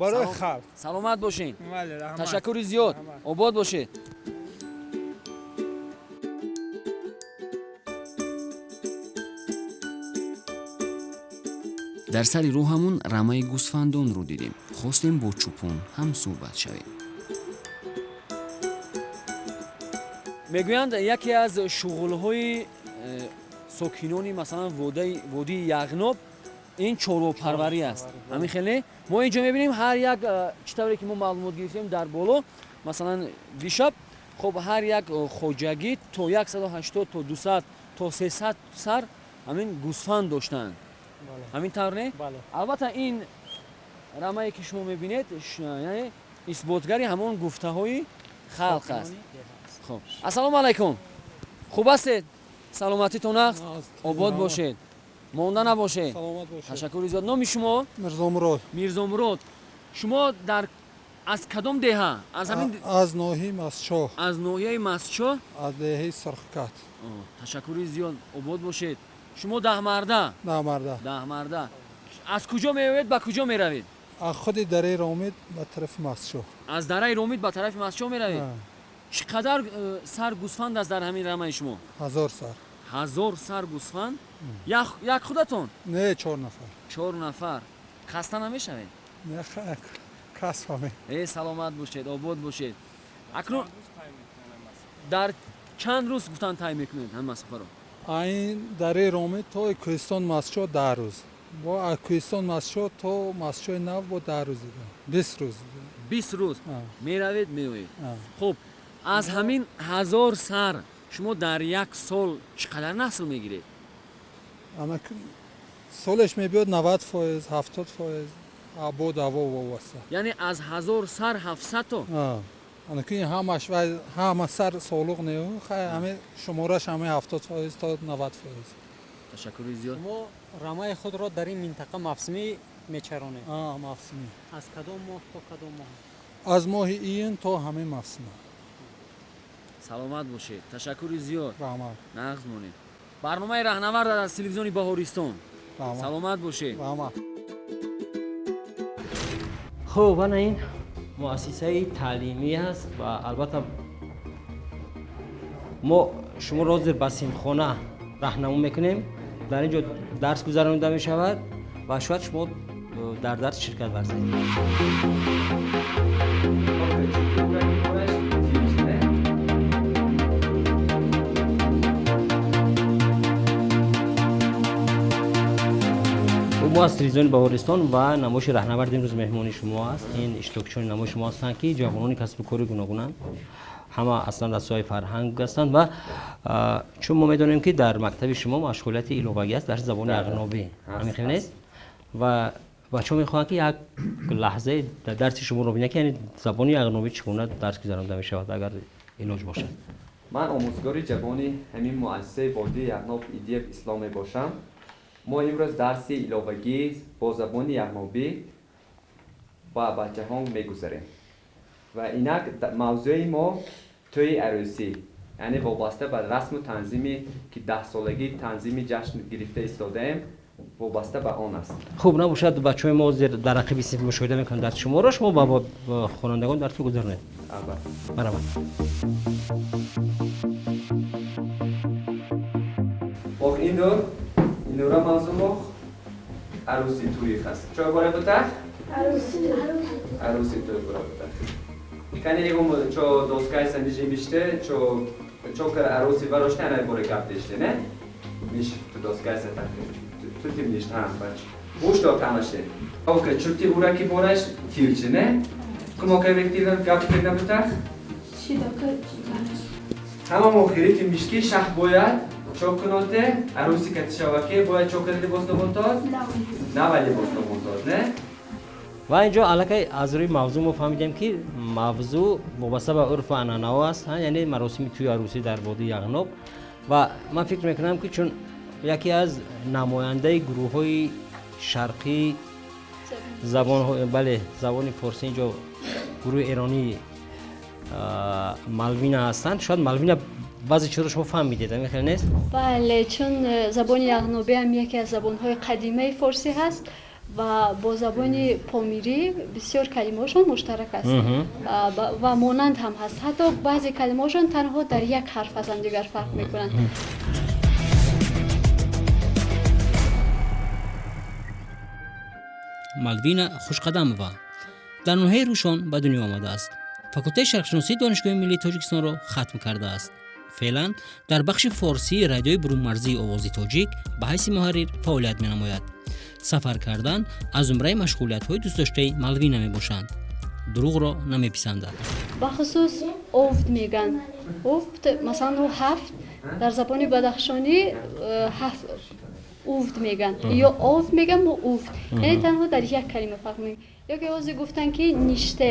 Барои халқ. Саломат бошед. Ташаккури зиёд. Обод бошед. Дар сари роҳамон рамаи гӯсфандонро дидем. Хостем бо чӯпон ҳам суҳбат шавем. Мегӯянд яке аз шуғлҳои сокинони масалан водии Яғноб ин чорвопарварӣ аст. Ҳамин хеле мо инҷо мебинем ҳар як, чӣ тавре ки мо маълумот гирифтем дар боло, масалан дишаб, хоб ҳар як хоҷагӣ то 180 то 200 то 300 сар ҳамин гӯсфанд доштанд. Ҳамин тавр не? Албатта ин рамае ки шумо мебинед, яъне исботгари ҳамон гуфтаҳои халқ аст. Хуб, ассалому алайкум. Хуб ҳастед? Саломатитон аст? Обод бошед, монда набошед. Ташаккури зиёд. Номи шумо? Мирзомурод. Мирзомурод, шумо дар аз кадом деҳа? Аз ҳамин, аз ноҳияи Мастчоҳ. Аз ноҳияи Мастчоҳ, аз деҳаи Сурхкат. Ташаккури зиёд, обод бошед. Шумо даҳмарда? Даҳмарда. Даҳмарда. Аз куҷо меоед, ба куҷо меравед? Аз худи дараи Ромид ба тарафи Мастчоҳ. Аз дараи Ромид ба тарафи Мастчоҳ меравед? Чӣ қадар сар гӯсфанд аст дар ҳамин рамаи шумо? 1000 сар. 1000 сар гӯсфанд? Як худатон? Не, 4 нафар. 4 нафар. Хаста намешавед? Не, касб. Саломат бошед, обод бошед. Акнун дар чанд рӯз гуфтан тай мекунед ҳамин масофаро? Айн дараи Ромид то Кӯҳистон Мастчоҳ 10 рӯз. Бо аз Кӯҳистон Мастчоҳ то Мастчоҳи Нав бо 10 рӯз дига. 20 рӯз. 20 рӯз меравед, меоед. Хуб, аз ҳамин 1000 сар шумо дар як сол чӣ қадар насл мегиред? Солеш мебиёд 90%, 70% бо даво вобаста. Яъне аз 1000 сар 700 то? Анаки ҳамаш ҳама сар солуқ не, хай ҳами шумораш ҳами 70% то 90%. Ташаккури зиёд. Шумо рамаи худро дар ин минтақа мавсимӣ мечаронед? Мавсимӣ. Аз кадом моҳ то кадом моҳ? Аз моҳи июн то ҳамин мавсим. Саломат бошед. Ташаккури зиёд. Раҳмат. Нағз монед. Барномаи раҳнавард аз телевизиони Баҳористон. Саломат бошед. Раҳмат. Хуб, ана ин муассисаи таълимӣ аст ва албатта мо шуморо ҳозир ба синфхона раҳнамо мекунем. Дар ин ҷо дарс гузаронида мешавад ва шояд шумо дар дарс ширкат варзед. Мо аз телевизиони Баҳористон ва намоиши раҳнавард имрӯз меҳмони шумо аст. Ин иштирокчиёни намоиши шумо ҳастанд, ки ҷавонони касбу кори гуногунанд, ҳама аслан дар соҳаи фарҳанг ҳастанд ва чун мо медонем, ки дар мактаби шумо машғулияти иловагӣ аст дар забони ағнобӣ, ҳамин хел нест? Ва бачаҳо мехоҳанд, ки як лаҳзае дар дарси шуморо бинанд, ки яъне забони ағнобӣ чӣ гуна дарс гузаронда мешавад, агар илоҷ бошад. Ман омӯзгори ҷавони ҳамин муассисаи водии Яғноб Идиев Ислом мебошам. Мо имрӯз дарси иловагӣ бо забони яғнобӣ ба бачаҳон мегузарем ва инак мавзӯи мо тӯи арӯсӣ, яъне вобаста ба расму танзиме ки 10-солагии танзими ҷашн гирифта истодаем, вобаста ба он аст. Хуб, набошад, бачаҳои мо зер дар рақиби синф мушоҳида мекунанд дарси шуморо, шумо ба хонандагон дарсро гузаронед. Албатта. Марҳамат. Ох, инура мавзӯ мо арӯси тӯи хаст. Чо бора бутах? Арӯси тӯй бора бутах. Кани егом чо доскаи санижи миште, чо кар арӯси вароште анай боре гап деште, не? Миш ту доскаи са тах. Ту тим ништ, ҳа, бач. Гӯш дод ҳамаше. Ока, чути ураки бораш тирчи, не? Кумока вектилан гап кирна бутах? Ҳама мо хирити мишки шаҳ бояд чо куноте, арӯси катишаваке бояд чо кара либос набонтод? Нава либос набонтод, не? Ва инҷо аллакай аз рӯи мавзӯъ мо фаҳмидем, ки мавзӯъ вобаста ба урфу анъанаҳо аст, яъне маросими тӯи арӯсӣ дар водии Яғноб. Ва ман фикр мекунам, ки чун яке аз намояндаи гурӯҳҳои шарқӣ забон, бале, забони форсӣ, инҷо гурӯҳи эронӣ Малвина ҳастанд, шояд Малвина баъзе чизро шумо фаҳмидед, ҳамин хел нест? Бале, чун забони яғнобӣ ҳам яке аз забонҳои қадимаи форсӣ ҳаст ва бо забони помирӣ бисёр калимаҳошон муштарак аст ва монанд ҳам ҳаст. Ҳатто баъзе калимаҳошон танҳо дар як ҳарф аз ҳамдигар фарқ мекунанд. Малвина Хушқадамова дар ноҳияи Рӯшон ба дунё омадааст. Факултаи шарқшиносии Донишгоҳи миллии Тоҷикистонро хатм кардааст. Феълан дар бахши форсии радиои бурунмарзии Овози Тоҷик ба ҳайси муҳаррир фаъолият менамояд. Сафар кардан аз зумраи машғулиятҳои дӯстдоштаи Малвина мебошанд. Дурӯғро намеписандад. Бахусус овд мегӯянд. Овд, масалан, ҳафт дар забони бадахшонӣ ҳафт увд мегӯянд ё овд мегӯянд, мо увд, яъне танҳо дар як калима фарқ мекунем. Ё ки озе гуфтанд, ки ниште,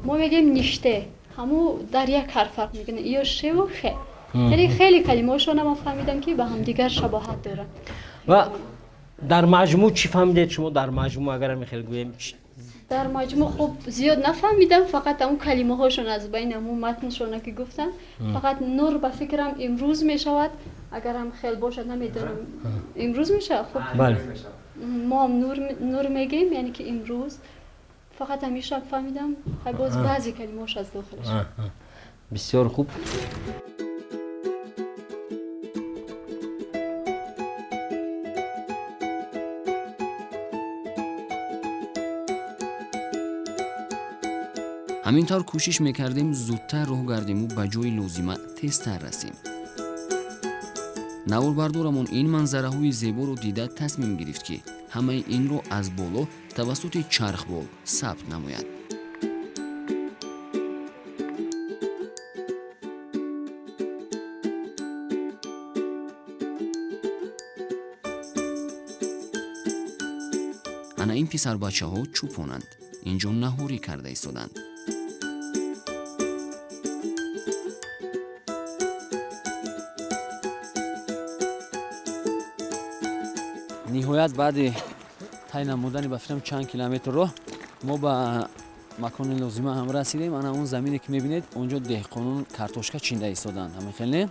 мо мегӯем ниште, ҳаму дар як ҳарф фарқ мекунад, ё шеву хе. Яъне хеле калимаҳошона ман фаҳмидам, ки ба ҳамдигар шабоҳат доранд. Ва дар маҷмӯъ чӣ фаҳмидед шумо? Дар маҷмӯъ агар мехел гӯем? Дар маҷмӯъ хуб зиёд нафаҳмидам, фақат ҳамун калимаҳошон аз байни ҳамун матншона ки гуфтанд, фақат нур ба фикрам имрӯз мешавад, агарам хел бошад намедонам, имрӯз мешавад. Хуб, мо ҳам нур мегӯем, яъне ки имрӯз. Фақат ҳамеша фаҳмидам, хай боз баъзе калимаҳош аз дохилаш. Бисёр хуб. Ҳамин тавр кӯшиш мекардем зудтар роҳ гардиму ба ҷои лозима тезтар расем. Наворбардорамон ин манзараҳои зеборо дида тасмим гирифт, ки ҳамаи инро аз боло тавассути чархбол сабт намояд. Ана ин писарбачаҳо чӯпонанд, инҷо наҳорӣ карда истоданд. Ниҳоят баъди тай намудани ба фикрам чанд километр роҳ мо ба макони лозима ҳам расидем. Ана он замине ки мебинед, онҷо деҳқонон картошка чинда истоданд, ҳамин хел не?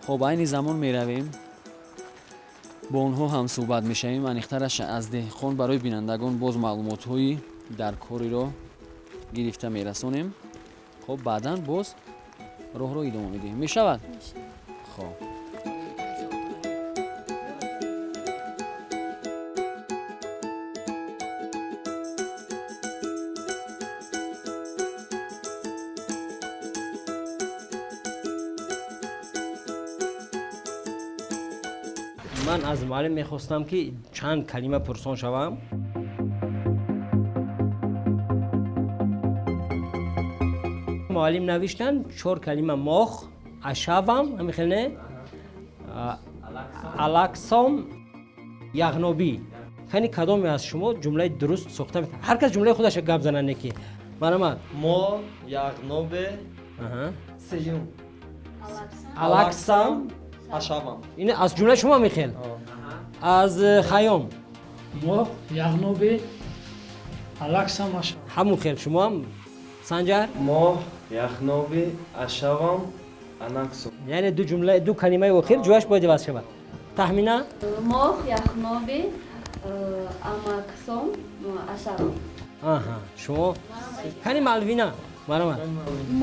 Хоб, айни замон меравем, бо онҳо ҳам суҳбат мешавем. Аниқтараш аз деҳқон барои бинандагон боз маълумотҳои даркориро гирифта мерасонем. Хоб, баъдан боз роҳро идома медиҳем. Мешавад? Хоб. Ман аз муаллим мехостам, ки чанд калима пурсон шавам. Муаллим навиштанд чор калима: мох, ашавам, ҳамин хел не, алаксом, яғнобӣ. Кани кадоме аз шумо ҷумлаи дуруст сохта? Ҳар кас ҷумлаи худаша гап занад, ки марҳамат. Мо яғнобе, сеюм алаксам, ашавам. Ин аз ҷумлаи шумо мехел, аз Хайём. Мо яғнобе, алаксам, ашавам. Ҳамун хел шумоам, Санҷар? Мо яғноби, ашавам, анаксум. Яъне ду ҷумла, ду калимаи охир ҷояш бояд иваз шавад. Таҳмина? Моҳ, яхноби, амаксом, ашавам. Аҳа, шумо кани, Малвина, марҳамат.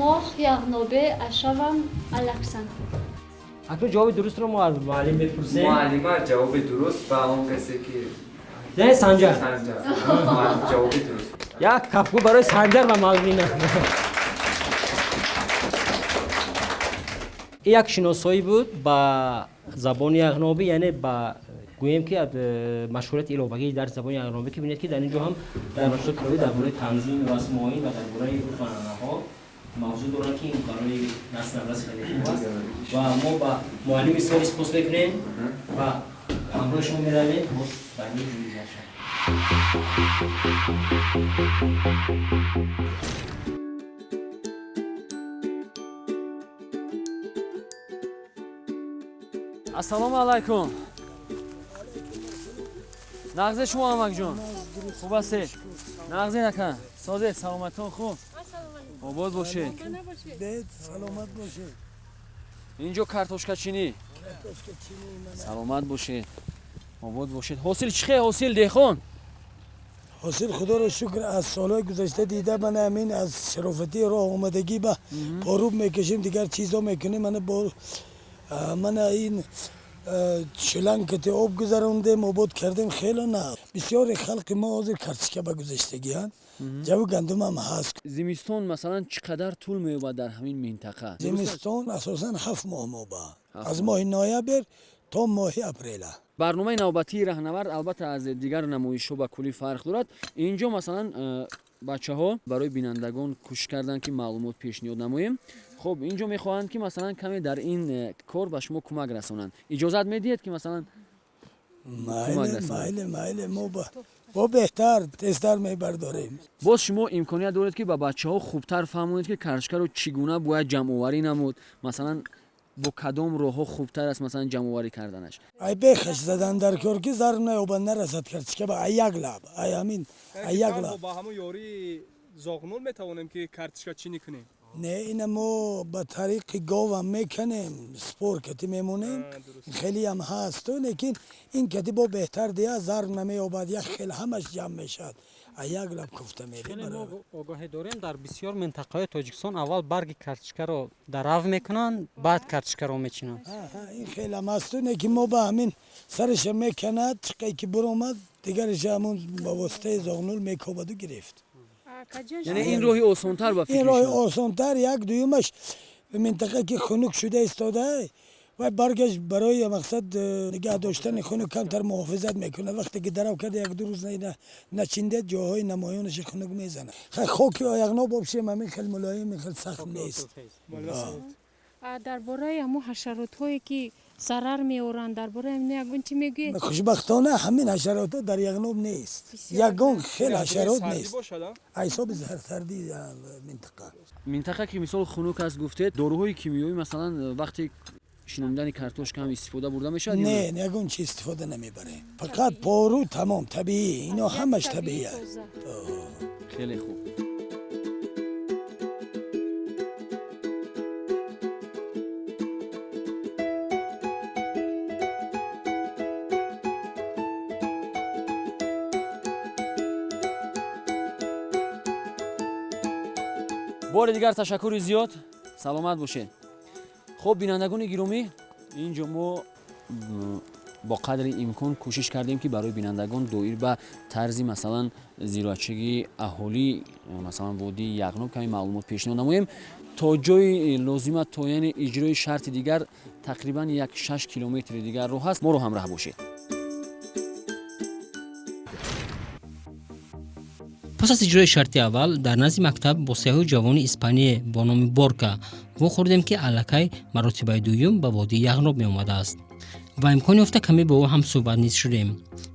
Моҳ, яғнобе, ашавам, алаксам. Акнун ҷавоби дурустро мо аз муаллим мепурсем. Муаллима, ҷавоби дуруст ба он касе ки яъне Санҷар. Санҷар, ҷавоби дуруст. Як кафкӯ барои Санҷар ва Малвина. Як шиносоӣ буд ба забони яғнобӣ, яъне ба гӯем ки машҳурияти иловагии дар забони яғнобӣ, ки бинед, ки дар ин ҷо ҳам дар машҳурияти иловагӣ дар бораи танзими расмоин ва дар бораи урфу анъанаҳо мавзӯъ дорад, ки ин барои насли наврас хеле хуб аст. Ва мо ба муаллими соли сипос мекунем ва ҳамроҳи шумо меравем боз ба ин ҷои дигар. Ассалому алайкум. Нағзе шумо, амакҷон? Хуб ҳастед? Нағзе нака, созед, саломатон хуб, обод бошед. Саломат бошед. Инҷо картошкачинӣ. Саломат бошед, обод бошед. Ҳосил чӣ хел, ҳосил, деҳқон? Ҳосил, худоро шукр, аз солҳои гузашта дида, мана ҳамин аз шарофати роҳ омадагӣ ба поруб мекашем, дигар чизо мекунем. Мана бо мана ин шлангкати об гузарондем, обод кардем, хеле на. Бисёри халқи мо ҳозир картошка ба гузаштагианд, ҷаву гандумам ҳаст. Зимистон масалан чӣ қадар тӯл меёбад дар ҳамин минтақа? Зимистон асосан 7 моҳ моба, аз моҳи ноябр то моҳи апрела. Барномаи навбатии Раҳнавард албатта аз дигар намоишҳо ба куллӣ фарқ дорад. Инҷо масалан бачаҳо барои бинандагон кӯшиш карданд, ки маълумот пешниҳод намоем. Хуб, инҷо мехоҳанд, ки масалан каме дар ин кор ба шумо кӯмак расонанд. Иҷозат медиҳед, ки масалан Майле, майле, майле, мо бо беҳтар, тезтар мебардорем. Боз шумо имконият доред, ки ба бачаҳо хубтар фаҳмонед, ки картошкаро чӣ гуна бояд ҷамъоварӣ намуд, масалан бо кадом роҳҳо хубтар аст масалан ҷамъоварӣ карданаш. Ай бехаш задан дар кор, ки зарр наёбад, нарасад картошка ба ай як лаб, ай ҳамин ай як лаб. Ба ҳамон ёрии зоғнул метавонем, ки картошка чинӣ кунем? Не, ина мо ба тариқи говам мекунем, спор кати мемонем, хелиам ҳаст, лекин ин кати бо беҳтар дия, зарр намеёбад, як хел ҳамаш ҷамъ мешавад, а як лаб куфта мерем. Мо огоҳӣ дорем, дар бисёр минтақаҳои Тоҷикистон аввал барги картошкаро дарав мекунанд, баъд картошкаро мечинанд. Ин хелам ҳасту, лекин мо ба ҳамин сараша меканад, чиқай ки буромад, дигараша ҳамун ба воситаи зоғнул мекобаду гирифт. Яъне ин роҳи осонтар ба ин роҳи осонтар. Як дуюмаш, минтақа ки хунук шуда истода, вай баргаш барои мақсад нигаҳ доштани хунук камтар муҳофизат мекунад. Вақте ки дарав карда, як ду рӯз начиндед, ҷоҳои намоёнаши хунук мезанад. Хоки Яғноб вообще ҳамин хел мулоим, ин хел сахт нест. Дар бораи ҳамун ҳашаротҳое, ки зарар меоранд, дар бораи ҳамин ягон чӣ мегӯед? Хушбахтона, ҳамин ҳашаротҳо дар Яғноб нест, ягон хел ҳашарот нест, ҳисоби сарди минтақа. Минтақа ки мисол хунук аст, гуфтед, доруҳои кимиёвӣ масалан вақти шинонидани картошка ҳам истифода бурда мешавад? Не, ягон чи истифода намебарем, фақат пору, тамом, табиӣ, ино ҳамаш табиӣ аст. Хеле хуб. Бори дигар ташаккури зиёд, саломат бошед. Хуб, бинандагони гиромӣ, ин ҷо мо Бо қадри имкон кӯшиш кардем, ки барои бинандагон доир ба тарзи, масалан, зироатчигии аҳолӣ, масалан, водии Яғноб каме маълумот пешниҳод намоем. То ҷои лозима, то яъне иҷрои шарти дигар тақрибан як 6 километри дигар роҳ аст. Моро ҳамраҳ бошед. Пас аз иҷрои шарти аввал дар назди мактаб бо сайёҳи ҷавони испание бо номи Борка вохӯрдем, ки аллакай маротибаи дуюм ба водии Яғноб меомадааст ва имкон ёфта каме бо ӯ ҳамсӯҳбат низ шудем.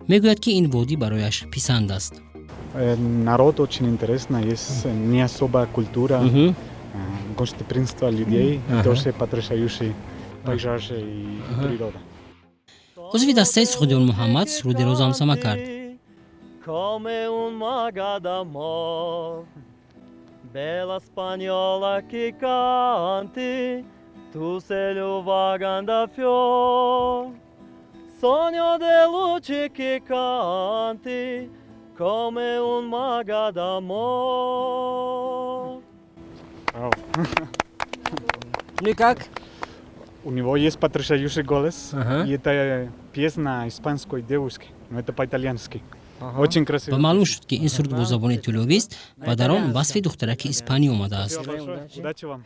Мегӯяд, ки ин водӣ барояш писанд аст. Народ очень интересно, есть не особая культура, гостеприимство людей, тоже потрясающий пейзажи и природа. Узви дастаи Суғдиён Муҳаммад сурудеро замзама кард. Come un maga d'amor, bella spagnola che canti, tu sei l'uvaganda fior, sogno de luce che canti, come un maga d'amor. Ну и как? У него есть потрясающий голос, и это песня испанской девушки, но это по-итальянски. Очень красиво. Ва маълум шуд, ки ин суруд бо забони итолиёвист ва дар он васфи духтараки испанӣ омадааст. Удачи вам.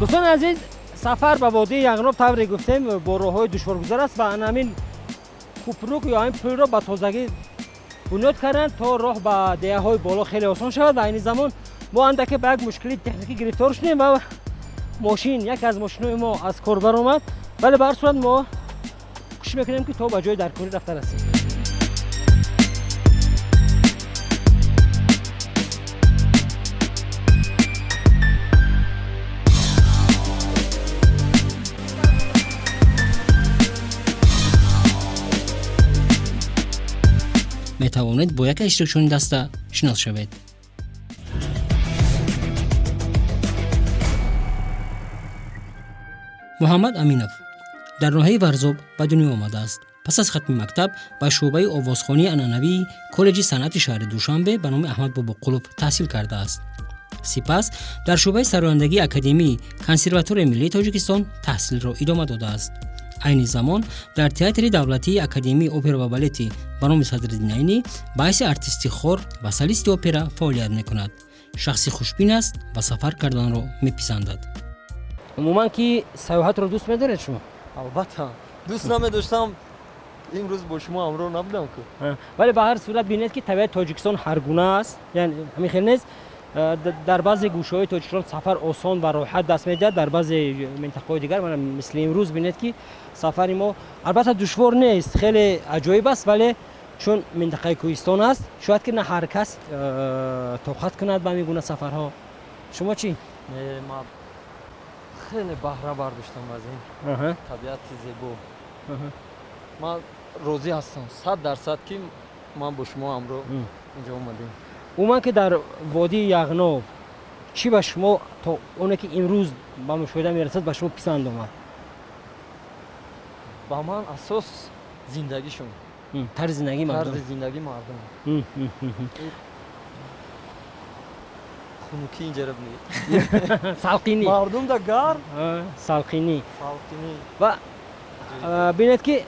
Дӯстони азиз, сафар ба водии Яғноб, тавре гуфтем, бо роҳҳои душворгузар аст ва ана ҳамин кӯпрук ё ҳамин пулро ба тозагӣ бунёд карданд, то роҳ ба деҳаҳои боло хеле осон шавад. Ва айни замон мо андаке ба як мушкили техникӣ гирифтор шудем ва мошин, яке аз мошинҳои мо аз кор баромад, вале ба ҳар сурат мо кӯшиш мекунем, ки то ба ҷои даркорӣ рафта расем. Метавонед бо яке аз иштирокчиёни даста шинос шавед. Муҳаммад Аминов дар ноҳияи Варзоб ба дунё омадааст. Пас аз хатми мактаб ба шӯъбаи овозхонии анъанавии коллеҷи санъати шаҳри Душанбе ба номи Аҳмад Бобоқулов таҳсил кардааст. Сипас дар шӯъбаи сарояндагии Академияи Консерваторияи миллии Тоҷикистон таҳсилро идома додааст. Айни замон дар Театри давлатии Академияи опера ва балети ба номи Садриддин Айнӣ ба ҳайси артисти хор ва солисти опера фаъолият мекунад. Шахси хушбин аст ва сафар карданро меписандад. Умуман, ки сайёҳатро дӯст медоред шумо? Албатта, дӯст намедоштам, имрӯз бо шумо ҳамроҳ набудам ку. Вале ба ҳар сурат бинед, ки табиати Тоҷикистон ҳаргуна аст, яъне ҳамин хел нест. Дар баъзе гӯшаҳои Тоҷикистон сафар осон ва роҳат даст медиҳад, дар баъзе минтақаҳои дигар, мана мисли имрӯз, бинед, ки сафари мо албатта душвор нест, хеле аҷоиб аст, вале чун минтақаи кӯҳистон аст, шояд ки на ҳар кас тоқат кунад ба ҳамин гуна сафарҳо. Шумо чӣ? Не, ман хеле баҳра бардоштам аз ин табиати зебо. Ман розӣ ҳастам 100%, ки ман бо шумо ҳамроҳ инҷо омадем. Умуман, ки дар водии Яғноб чӣ ба шумо то оне ки имрӯз ба мушоҳида мерасад ба шумо писанд омад? Ба ман асос зиндагишон. Тарзи зиндагии мардум. Тарзи зиндагии мардум. Хунукӣ инҷаро бинед. Салқинӣ. Мардум да гарм. Салқинӣ. Салқинӣ. Ва бинед, ки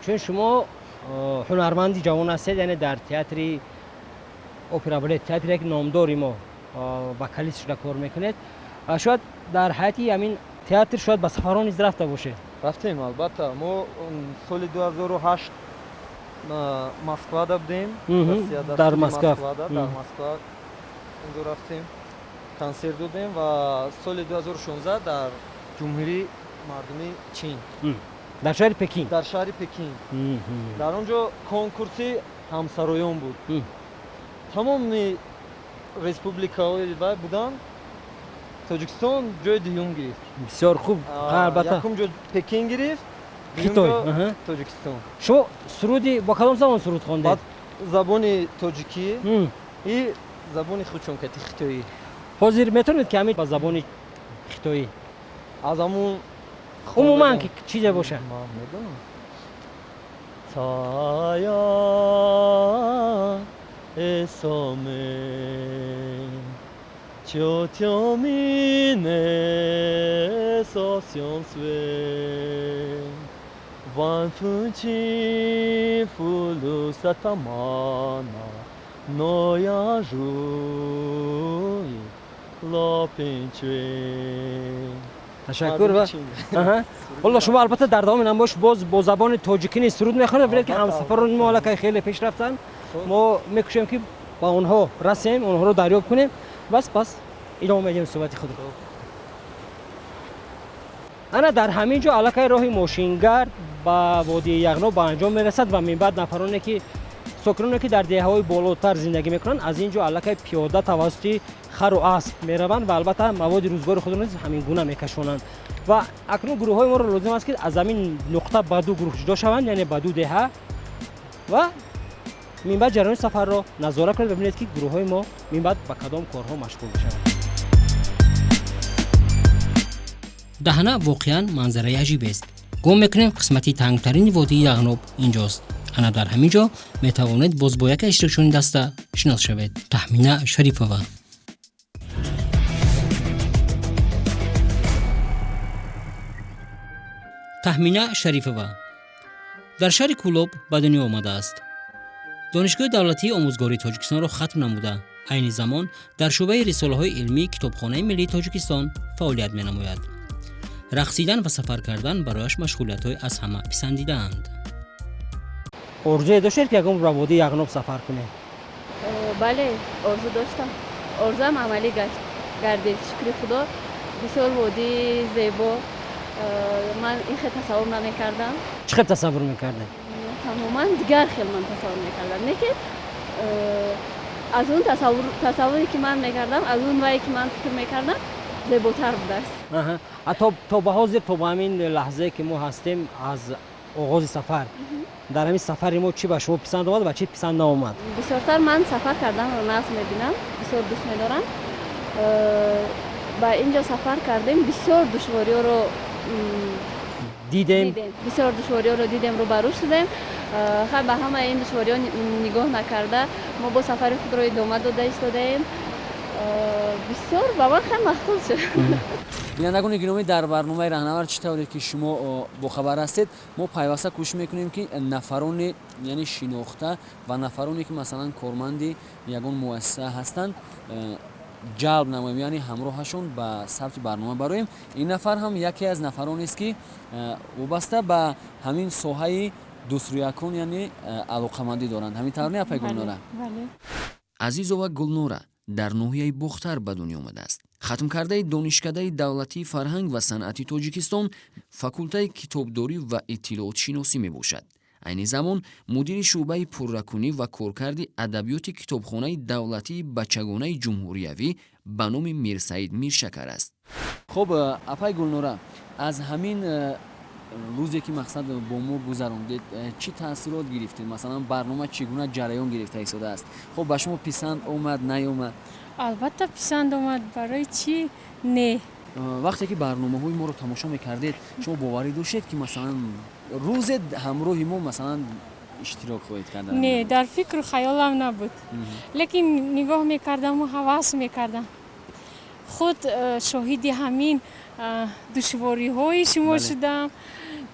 чун шумо ҳунарманди ҷавон ҳастед, яъне дар театри опера балет, театри як номдори мо вокалист шуда кор мекунед, шояд дар ҳайати ҳамин театр шояд ба сафарҳо низ рафта бошед. Рафтем, албатта. Мо соли 2008 Москвада будем. Дар Москва. Дар Москва унҷо рафтем, консерт додем ва соли 2016 дар Ҷумҳурии Мардумии Чин. Дар шаҳри Пекин. Дар шаҳри Пекин. Дар он ҷо конкурси ҳамсароён буд. Тамоми республикаҳои вай буданд. Тоҷикистон ҷои дуюм гирифт. Бисёр хуб, албатта. Якум ҷо Пекин гирифт, Хитой, Тоҷикистон. Шумо суруди бо кадом забон суруд хондед? Забони тоҷикӣ и забони хучонкати хитоӣ. Ҳозир метавонед, ки ҳамин ба забони Хитоӣ. Аз ҳамун умуман ки чизе бошад. Ман медонам. Тая эсоме чотёмине сосёнсве ван фунчи фулу сатамана нояжуи лопинчве. Ташаккур. Ва ҳоло шумо албатта дар давоми намоиш боз бо забони тоҷикӣ низ суруд мехонед. Бинед, ки ҳамсафарони мо аллакай хеле пеш рафтанд. Мо мекӯшем, ки ба онҳо расем, онҳоро дарёб кунем ва сипас идома медиҳем суҳбати худро. Ана дар ҳамин ҷо аллакай роҳи мошингард ба водии Яғноб ба анҷом мерасад ва минбаъд нафароне ки сокиноне ки дар деҳаҳои болотар зиндагӣ мекунанд, аз ин ҷо аллакай пиёда тавассути хару асп мераванд ва албатта маводи рӯзгори худро низ ҳамин гуна мекашонанд. Ва акнун гурӯҳҳои моро лозим аст, ки аз ҳамин нуқта ба ду гурӯҳ ҷудо шаванд, яъне ба ду деҳа, ва минбаъд ҷараёни сафарро назора кунед ва бибинед, ки гурӯҳҳои мо минбаъд ба кадом корҳо машғул мешаванд. Даҳана воқеан манзараи аҷибест. Гумон мекунем, қисмати тангтарини водии Яғноб инҷост. Ана дар ҳамин ҷо метавонед боз бо яке аз иштирокчиёни даста шинос шавед. Таҳмина Шарипова. Таҳмина Шарифова дар шаҳри Кӯлоб ба дунё омадааст. Донишгоҳи давлатии омӯзгории Тоҷикистонро хатм намуда, айни замон дар шӯъбаи рисолаҳои илмии Китобхонаи миллии Тоҷикистон фаъолият менамояд. Рақсидан ва сафар кардан барояш машғулиятҳои аз ҳама писандидаанд. Орзуе доштед, ки ягон ба водии Яғноб сафар кунед? Бале, орзу доштам. Орзуам амалӣ гашт, гардид, шукри Худо. Бисёр водии зебо. Ман ин хел тасаввур намекардам. Чӣ хел тасаввур мекардед? Тамоман дигар хел ман тасаввур мекардам. Не ки аз он тасаввуре ки ман мекардам, аз он вае ки ман фикр мекардам, зеботар будааст. То ба ҳозир, то ба ҳамин лаҳзае ки мо ҳастем, аз оғози сафар, дар ҳамин сафари мо чӣ ба шумо писанд омад ва чӣ писанд наомад? Бисёртар ман сафар карданро нағз мебинам, бисёр дӯст медорам. Ба ин ҷо сафар кардем, бисёр душвориёро дидем, бисёр душвориёро дидем, рӯбарӯ шудем. Хай, ба ҳамаи ин душвориҳо нигоҳ накарда, мо бо сафари худро идома дода истодаем. Бисёр ба ман хеле маъқул шуд. Бинандагони гиромӣ, дар барномаи Раҳнавард, чӣ тавре ки шумо бохабар ҳастед, мо пайваста кӯшиш мекунем, ки нафароне, яъне шинохта ва нафароне ки масалан корманди ягон муассиса ҳастанд, ҷалб намоем, яъне ҳамроҳашон ба сабти барнома бароем. Ин нафар ҳам яке аз нафаронест, ки вобаста ба ҳамин соҳаи дӯстрӯякон, яъне алоқамандӣ доранд. Ҳамин тавр не, апай Гулнора? Азизова Гулнора дар ноҳияи Бохтар ба дунё омадааст. Хатмкардаи Донишкадаи давлатии фарҳанг ва санъати Тоҷикистон, факултаи китобдорӣ ва иттилоотшиносӣ мебошад. Айни замон мудири шӯъбаи пурракунӣ ва коркарди адабиёти Китобхонаи давлатии бачагонаи ҷумҳуриявӣ ба номи Мирсаид Миршакар аст. Хуб, апай Гулнора, аз ҳамин рӯзе ки мақсад бо мо гузарондед, чӣ таъсирот гирифтед? Масалан, барнома чӣ гуна ҷараён гирифта истодааст? Хуб, ба шумо писанд омад, наёмад? Албатта, писанд омад. Барои чӣ не? Вақте ки барномаҳои моро тамошо мекардед, шумо боварӣ доштед, ки масалан рӯзе ҳамроҳи мо масалан иштирок хоҳед кард? Не, дар фикру хаёлам набуд, лекин нигоҳ мекардаму ҳавас мекардам. Худ шоҳиди ҳамин душвориҳои шумо шудам.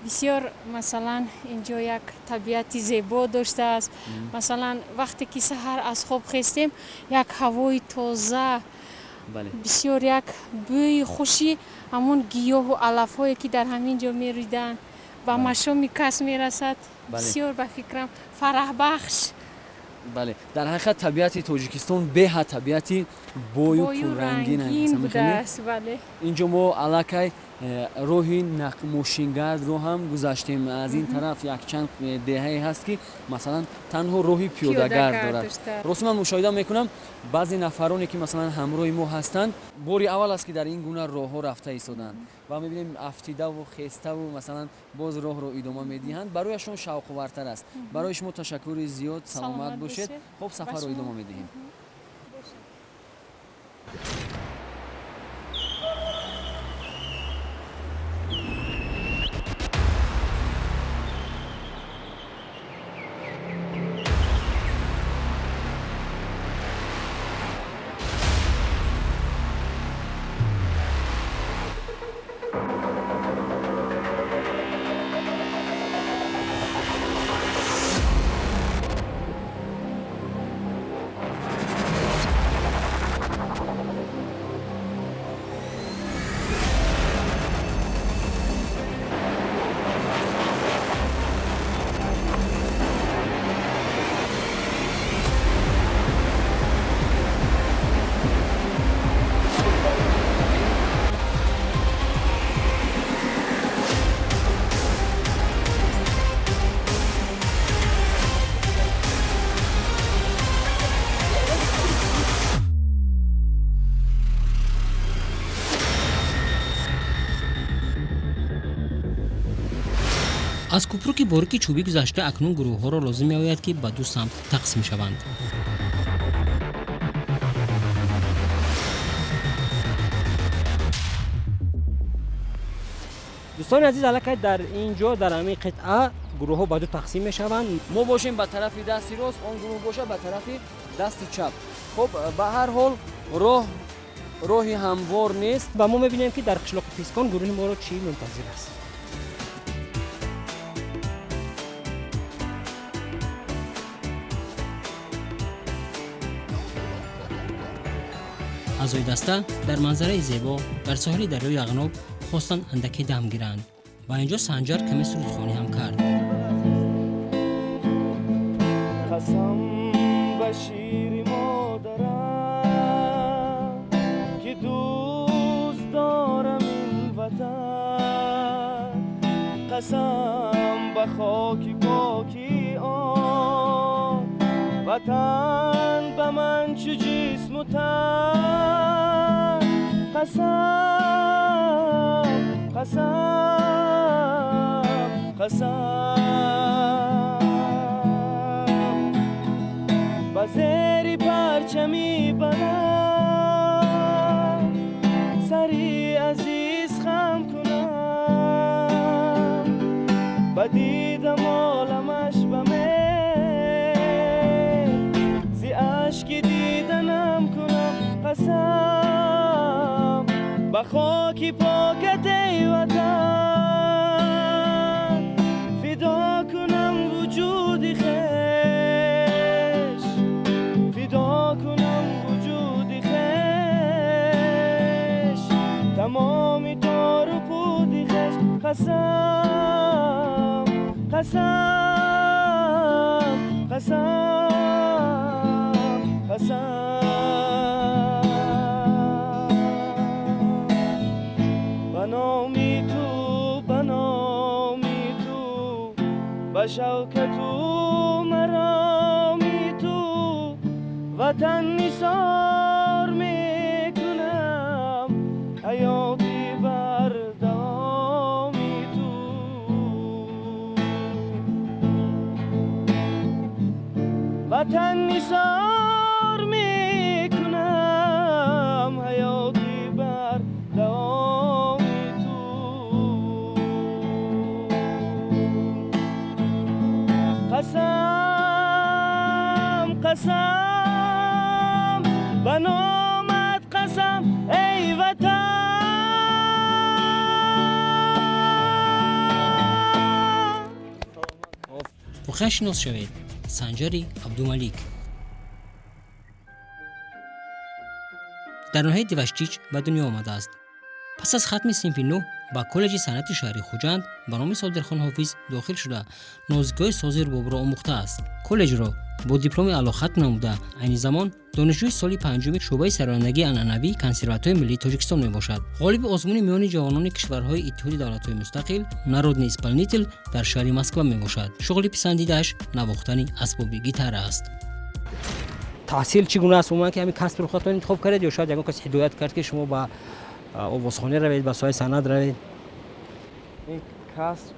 Бисёр, масалан, инҷо як табиати зебо доштааст. Масалан, вақте ки саҳар аз хоб хестем, як ҳавои тоза, бисёр як бӯи хуши ҳамон гиёҳу алафҳое ки дар ҳамин ҷо мерӯиданд, ба машоми кас мерасад. Бисёр, ба фикрам, фараҳбахш. Бале, дар ҳақиқат табиати Тоҷикистон беҳад табиати бою пуррангин. Инҷо мо аллакай роҳи мошингардро ҳам гузаштем. Аз ин тараф якчанд деҳае ҳаст, ки масалан танҳо роҳи пиёдагард дорад. Рости, ман мушоҳида мекунам, баъзе нафароне ки масалан ҳамроҳи мо ҳастанд, бори аввал аст, ки дар ин гуна роҳҳо рафта истоданд ва мебинем, афтидаву хеставу масалан боз роҳро идома медиҳанд, барояшон шавқовартар аст. Барои шумо ташаккури зиёд, саломат бошед. Хуб, сафарро идома медиҳем. Аз кӯпруки борики чӯбӣ гузашта акнун гурӯҳҳоро лозим меояд, ки ба ду самт тақсим шаванд. Дӯстони азиз, аллакай дар ин ҷо, дар ҳамин қитъа, гурӯҳҳо ба ду тақсим мешаванд. Мо бошем ба тарафи дасти рост, он гурӯҳ бошад ба тарафи дасти чап. Хуб, ба ҳар ҳол роҳ роҳи ҳамвор нест. Ва мо мебинем, ки дар қишлоқи Пискон гурӯҳи моро чӣ мунтазир аст. Аъзои даста дар манзараи зебо дар соҳили дарёи Яғноб хостанд андаке дам гиранд ва инҷо Санҷар каме сурудхонӣ ҳам кард. Қасам ба шири модарам, ки дӯст дорам ин ватан, қасам ба хоки поки он ватан, ба ман чу ҷисму тан, қасам, қасам, қасам, ба зери парчами баланд сари азиз хам кунам, ба дидам оламаш ба меҳр, зи ашки диданам кунам қасам ба хоки покат, эй ватан, фидо кунам вуҷуди хеш, фидо кунам вуҷуди хеш, тамоми тору пуди хеш, қасам, қасам, қасам, қасам. Ба номи ту, ба номи ту, ба шавкату мароми ту, ватан нисор мекунам ҳаёти бардавоми ту. Ватан нисор мекунам ҳаёти бардавоми ту. Қасам, қасам, ба номат қасам, эй ватан. Воқеан шинос шавед: Санҷари Абдумалик дар ноҳияи Деваштич ба дунё омадааст. Пас аз хатми синфи нӯҳ ба коллеҷи санъати шаҳри Хуҷанд ба номи Содирхон Ҳофиз дохил шуда, нозикиҳои сози рубобро омӯхтааст. Коллеҷро бо дипломи аъло хатм намуда, айни замон донишҷӯи соли панҷуми шӯъбаи сарояндагии анъанавии Консерваторияи миллии Тоҷикистон мебошад. Ғолиби озмуни миёни ҷавонони кишварҳои Иттиҳоди давлатҳои мустақил «Народный исполнитель» дар шаҳри Москва мебошад. Шуғли писандидааш навохтани асбоби гитара аст. Таҳсил чӣ гуна аст? Умуман, ки ҳамин касбро худатон интихоб кардед ё шояд ягон кас ҳидоят кард, ки шумо ба овозхонӣ равед, ба соҳаи санъат равед? Ин касб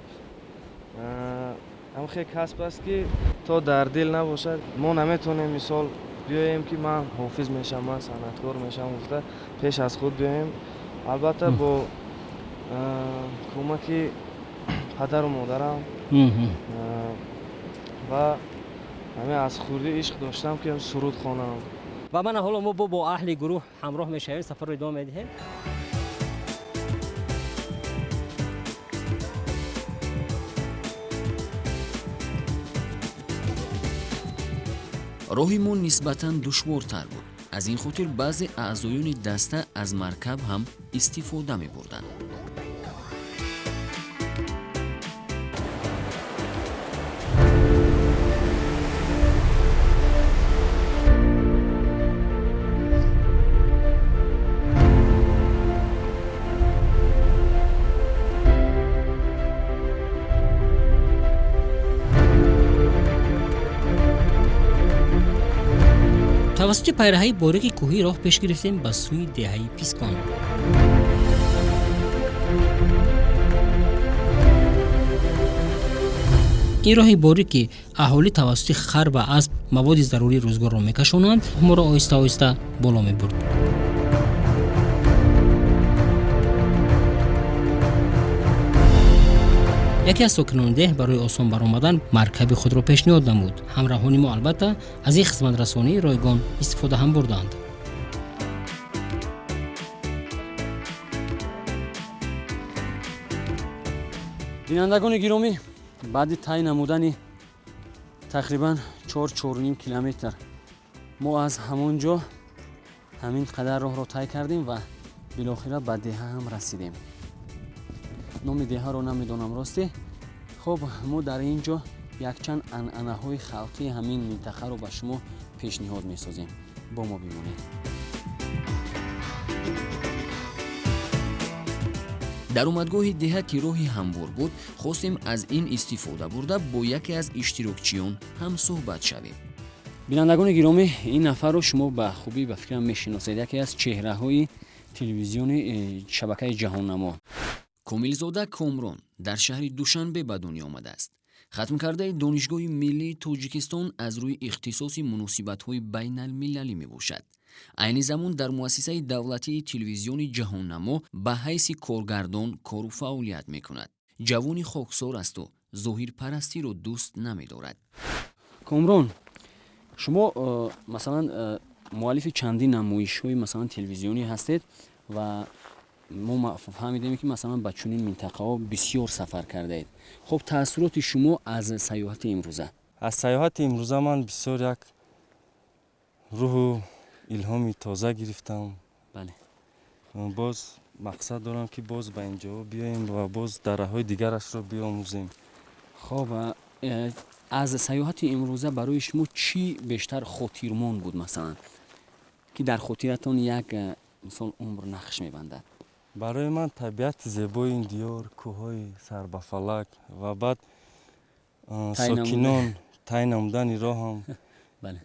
ҳам хел касб аст, ки то дар дил набошад, мо наметавонем, мисол, биёем, ки ман ҳофиз мешавам, ман санъаткор мешавам гуфта пеш аз худ биёем. Албатта, бо кӯмаки падару модарам ва ҳамин аз хурдӣ ишқ доштам, ки суруд хонам. Ва мана ҳоло мо бо аҳли гурӯҳ ҳамроҳ мешавем, сафарро идома медиҳем. Роҳи мо нисбатан душвортар буд. Аз ин хотир баъзе аъзоёни даста аз маркаб ҳам истифода мебурданд. Тавассути пайраҳаи борики кӯҳӣ роҳ пеш гирифтем ба сӯи деҳаи Пискон. Ин роҳи борик, ки аҳолӣ тавассути хар ва асп маводи зарурии рӯзгорро мекашонанд, моро оҳиста оҳиста боло мебурд. Яке аз сокинони деҳ барои осон баромадан маркаби худро пешниҳод намуд. Ҳамроҳони мо албатта аз ин хизматрасонии ройгон истифода ҳам бурданд. Бинандагони гиромӣ, баъди тай намудани тақрибан 4-4,5 километр мо аз ҳамон ҷо ҳамин қадар роҳро тай кардем ва билохира ба деҳа ҳам расидем. Номи деҳаро намедонам росте. Хуб, мо дар ин ҷо якчанд анъанаҳои халқии ҳамин минтақаро ба шумо пешниҳод месозем. Бо мо бимонед. Дар омадгоҳи деҳа, ки роҳи ҳамвор буд, хостем аз ин истифода бурда бо яке аз иштирокчиён ҳам суҳбат шавем. Бинандагони гиромӣ, ин нафарро шумо ба хубӣ ба фикрам мешиносед, яке аз чеҳраҳои телевизиони шабакаи Ҷаҳоннамо. Комилзода Комрон дар шаҳри Душанбе ба дунё омадааст. Хатмкардаи Донишгоҳи миллии Тоҷикистон аз рӯи ихтисоси муносибатҳои байналмилалӣ мебошад. Айни замон дар муассисаи давлатии телевизиони Ҷаҳоннамо ба ҳайси коргардон кору фаъолият мекунад. Ҷавони хоксор асту зоҳирпарастиро дӯст намедорад. Комрон, шумо масалан муаллифи чандин намоишҳои масалан телевизионӣ ҳастед ва мо фаҳмидем, ки масалан ба чунин минтақаҳо бисёр сафар кардаед. Хуб, таассуроти шумо аз сайёҳати имрӯза? Аз сайёҳати имрӯза ман бисёр як рӯҳу илҳоми тоза гирифтам. Бале. Боз мақсад дорам, ки боз ба ин ҷо биёем ва боз дараҳои дигарашро биомӯзем. Хоб, аз сайёҳати имрӯза барои шумо чӣ бештар хотирмон буд, масалан, ки дар хотиратон як мисол умр нақш мебандад? Барои ман табиати зебои ин диёр, кӯҳҳои сарбафалак ва баъд сокинон, тай намудани роҳам,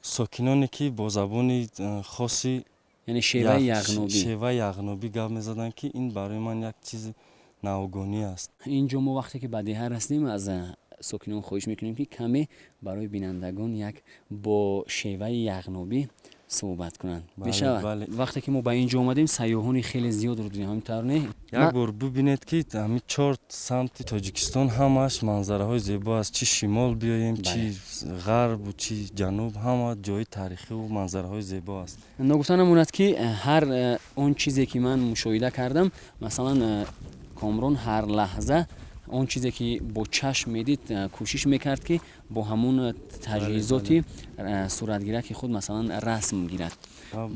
сокиноне, ки бо забони хоси яъне шеваи яғнобӣ, шеваи яғнобӣ гап мезаданд, ки ин барои ман як чизи навгонӣ аст. Ин ҷо мо вақте ки ба деҳа расидем, аз сокинон хоҳиш мекунем, ки каме барои бинандагон як бо шеваи яғнобӣ суҳбат кунанд. Мешавад? Вақте ки мо ба ин ҷо омадем, сайёҳони хеле зиёдро дидем, ҳамин тавр не? Як бор бубинед, ки ҳамин чор самти Тоҷикистон ҳамааш манзараҳои зебо аст. Чӣ шимол биёем, чӣ ғарбу чӣ ҷануб, ҳама ҷои таърихиву манзараҳои зебо аст. Ногуфта намонад, ки ҳар он чизе ки ман мушоҳида кардам, масалан, Комрон ҳар лаҳза он чизе ки бо чашм медид, кӯшиш мекард, ки бо ҳамун таҷҳизоти суратгираки худ масалан расм гирад.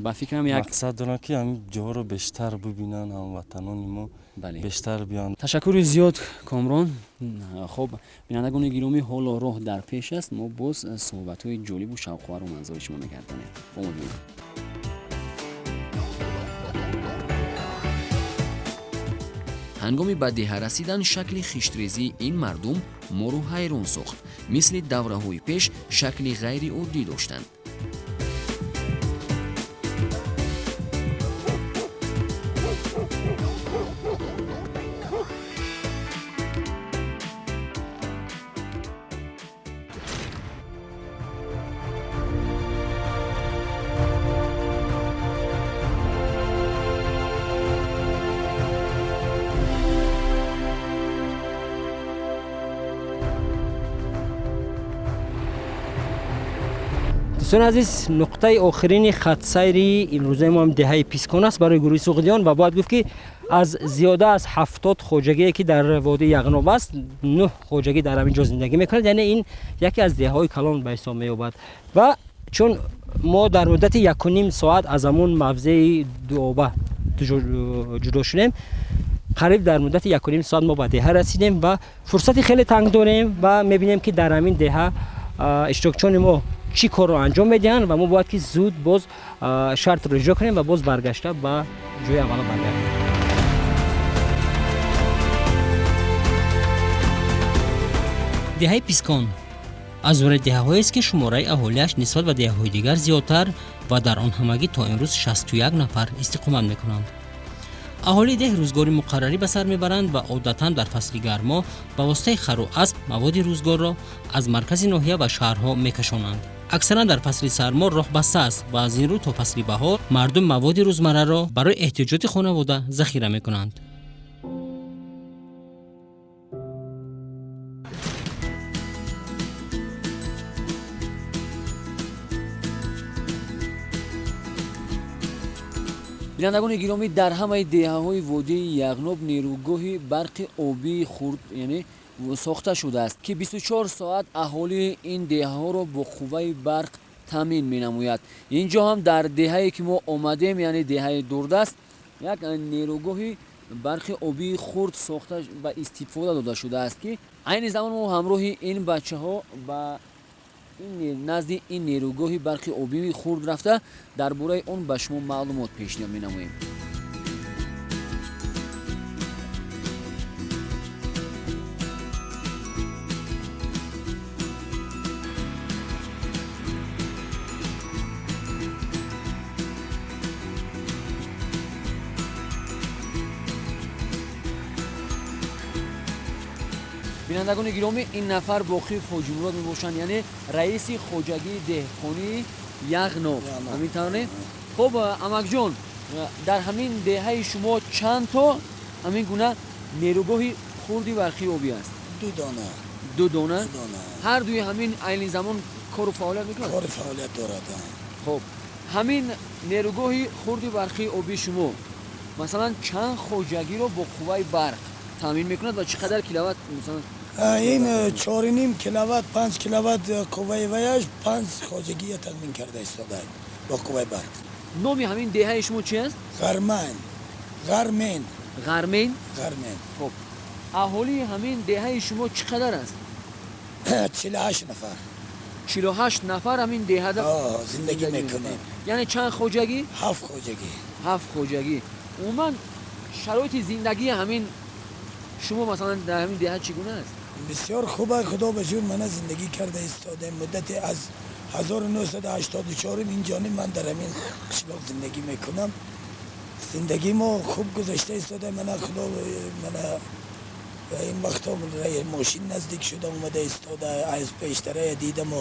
Ба фикрам, як мақсад дорам, ки ҳамин ҷоҳоро бештар бубинанд ҳамватанони мо, бештар биёнд. Ташаккури зиёд, Комрон. Хуб, бинандагони гиромӣ, ҳоло роҳ дар пеш аст, мо боз суҳбатҳои ҷолибу шавқоварро манзури шумо мегардонем. Бо мо бимонед. Ҳангоми ба деҳа расидан шакли хиштрезии ин мардум моро ҳайрон сохт. Мисли давраҳои пеш шакли ғайриоддӣ доштанд. Дӯстони азиз, нуқтаи охирини хатсайри имрӯзаи мо ҳам деҳаи Пискон аст барои гурӯҳи суғдиён ва бояд гуфт, ки аз зиёда аз 70 хоҷагие, ки дар водии Яғноб аст, нӯҳ хоҷагӣ дар ҳамин ҷо зиндагӣ мекунад. Яъне ин яке аз деҳаҳои калон ба ҳисоб меёбад. Ва чун мо дар муддати 1,5 соат аз ҳамун мавзеи Дуоба ҷудо шудем, қариб дар муддати 1,5 соат мо ба деҳа расидем ва фурсати хеле танг дорем ва мебинем, ки дар ҳамин деҳа иштирокчиёни мо чӣ корро анҷом медиҳанд ва мо бояд ки зуд боз шартро иҷро кунем ва боз баргашта ба ҷои аввала баргардем. Деҳаи Пискон аз зумраи деҳаҳоест, ки шумораи аҳолиаш нисбат ба деҳаҳои дигар зиёдтар ва дар он ҳамагӣ то имрӯз 61 нафар истиқомат мекунанд. Аҳолии деҳ рӯзгори муқаррарӣ ба сар мебаранд ва одатан дар фасли гармо ба воситаи хару асп маводи рӯзгорро аз маркази ноҳия ва шаҳрҳо мекашонанд. Аксаран дар фасли сармо роҳ баста аст ва аз ин рӯ то фасли баҳор мардум маводи рӯзмарраро барои эҳтиёҷоти хонавода захира мекунанд. Бинандагони гиромӣ, дар ҳамаи деҳаҳои водии Яғноб нерӯгоҳи барқи обии хурд, яъне, сохта шудааст, ки 24 соат аҳолии ин деҳаҳоро бо қувваи барқ таъмин менамояд. Ин ҷо ҳам дар деҳае ки мо омадем, яъне деҳаи дурдаст, як нерӯгоҳи барқи обии хурд сохта ба истифода дода шудааст, ки айни замон мо ҳамроҳи ин бачаҳо ба назди ин нерӯгоҳи барқи обии хурд рафта, дар бораи он ба шумо маълумот пешниҳод менамоем. Бинандагони гиромӣ, ин нафар Боқиев Ҳоҷимурод мебошанд, яъне раиси хоҷагии деҳқонии Яғноб. Ҳамин тавре? Хуб, амакҷон, дар ҳамин деҳаи шумо чанд то ҳамин гуна нерӯгоҳи хурди барқии обӣ аст? Ду дона. Ду дона? Ҳар дуи ҳамин айни замон кору фаъолият мекунад? Кору фаъолият дорад. Хуб, ҳамин нерӯгоҳи хурди барқии обии шумо масалан чанд хоҷагиро бо қувваи барқ таъмин мекунад ва чӣ қадар киловатт масалан? Ин 4,5 киловатт, 5 киловатт қувваи ваяш, 5 хоҷагия таъмин карда истодааст бо қувваи барқ. Номи ҳамин деҳаи шумо чи аст? Ғарман. Ғармен. Ғармен? Ғармен. Хуб, аҳолии ҳамин деҳаи шумо чӣ қадар аст? 48 нафар. 48 нафар ҳамин деҳада зиндагӣ мекунем. Яъне чанд хоҷагӣ? 7 хоҷагӣ. 7 хоҷагӣ. Умуман шароити зиндагии ҳамин шумо масалан дар ҳамин деҳа чӣ гуна аст? Бисёр хуб, худо ба шукр, мана зиндагӣ карда истодаем. Муддати аз 1984 ин ҷониб ман дар ҳамин қишлоқ зиндагӣ мекунам. Зиндагии мо хуб гузашта истода. Мана худо, мана ин вақтҳо мошин наздик шуда омада истода. Аз пештарая дидам,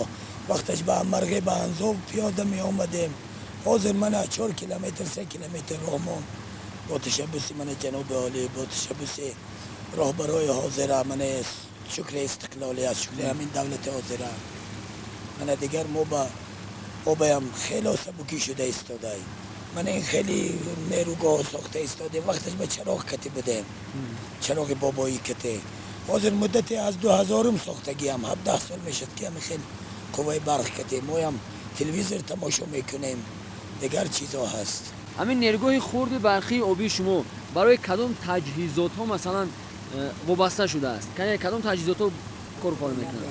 вақташ ба Марғе, ба Анзоб пиёда меомадем. Ҳозир мана 4 километр, 3 километр роҳмон бо ташаббуси мана ҷаноби олӣ, бо ташаббуси роҳбарои ҳозира, мана шукри истиқлолият, шукри ҳамин давлати ҳозира, мана дигар мо ба обаям хело сабукӣ шуда истодаем. Мана ин хеле нерӯгоҳ сохта истодем. Вақташ ба чароғ кати будем, чароғи бобоӣ кате. Ҳозир муддати аз 2000 сохтагиам, 17 сол мешад, ки ҳами хел қувваи барқ кате моям телевизор тамошо мекунем, дигар чизо ҳаст. Ҳамин нерӯгоҳи хурди барқии обии шумо барои кадом таҷҳизотҳо масалан вобаста шудааст? Кадом таҷҳизотҳо кор фаъол мекунад?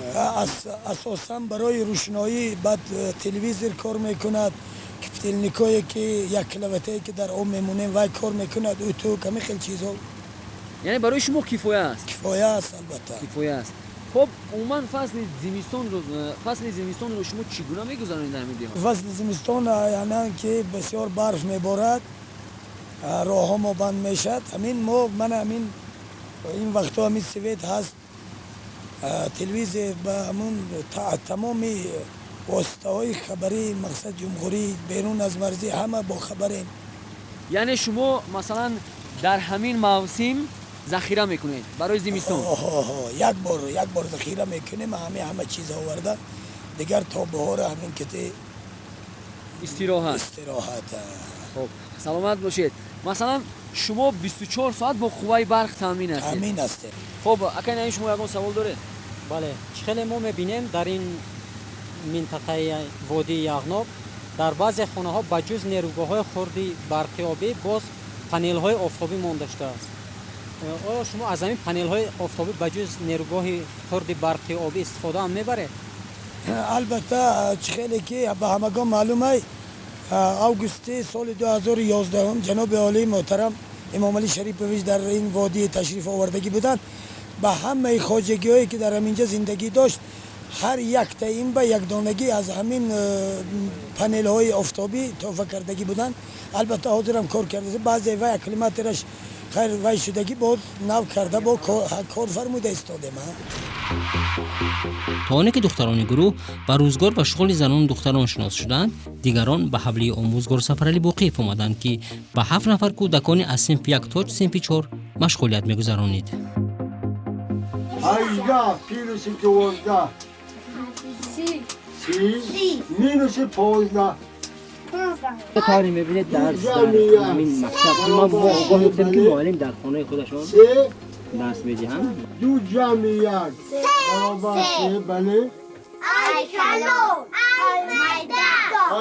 Асосан барои рӯшноӣ, баъд телевизор кор мекунад, кипятильник ое ки 1 киловаттае ки дар об мемонем, вай кор мекунад, утюг, ҳамин хел чизҳо. Яъне барои шумо кифоя аст? Кифоя аст, албатта. Кифоя аст. Хуб, умуман фасли зимистонро шумо чӣ гуна мегузаронед дар ҳамин деҳа? Фасли зимистон, яъне ки бисёр барф меборад, роҳҳо мо банд мешавад. Ҳамин мо мана ҳамин ин вақтҳо ҳамин свет ҳаст, телевизор, ба ҳамун тамоми воситаҳои хабарии мақсад ҷумҳурӣ, берун аз марзӣ ҳама бохабарем. Яъне шумо масалан дар ҳамин мавсим захира мекунед барои зимистон? Як бор, як бор захира мекунем, ҳами ҳама чиз оварда, дигар то баҳора ҳамин кити. Истироҳат. Истироҳат. Хуб, саломат бошед. Масалан, шумо 24 соат бо қувваи барқ таъмин ҳастед? Таъмин ҳастем. Хуб, акай Наим, шумо ягон савол доред? Бале, чӣ хеле мо мебинем, дар ин минтақаи водии Яғноб дар баъзе хонаҳо ба ҷуз нерӯгоҳҳои хурди барқи обӣ боз панелҳои офтобӣ монда шудааст. Оё шумо аз ҳамин панелҳои офтобӣ ба ҷуз нерӯгоҳи хурди барқи обӣ истифода ҳам мебаред? Албатта, чӣ хеле ки ба ҳамагон маълум ай, августи соли 2011 ҷаноби олии муҳтарам Эмомалӣ Шарипович дар ин водӣ ташриф овардагӣ буданд. Ба ҳамаи хоҷагиҳое ки дар ҳаминҷа зиндагӣ дошт, Ҳар якта ин ба якдонагӣ аз ҳамин панелҳои офтобӣ тофа кардагӣ буданд. Албатта, ҳозирам кор карда, баъзе вай аккумулятораш хайр вай шудагӣ, боз нав карда, бо кор фармуда истодем. То оне ки духтарони гурӯҳ ба рӯзгор ва шуғли занону духтарон шинос шуданд, дигарон ба ҳавлии омӯзгор Сафаралӣ Боқиев омаданд, ки ба ҳафт нафар кӯдакони аз синфи як то синфи чор машғулият мегузаронид. 18 плюси 12 30, минуси 15. Тавре мебинед, дар ҳамин мактаб мо огоҳ ёфтем, ки муаллим дар хонаи худашон дарс медиҳанд. Ду ҷамъи як баробар се, бале. Ай калон, ай майда.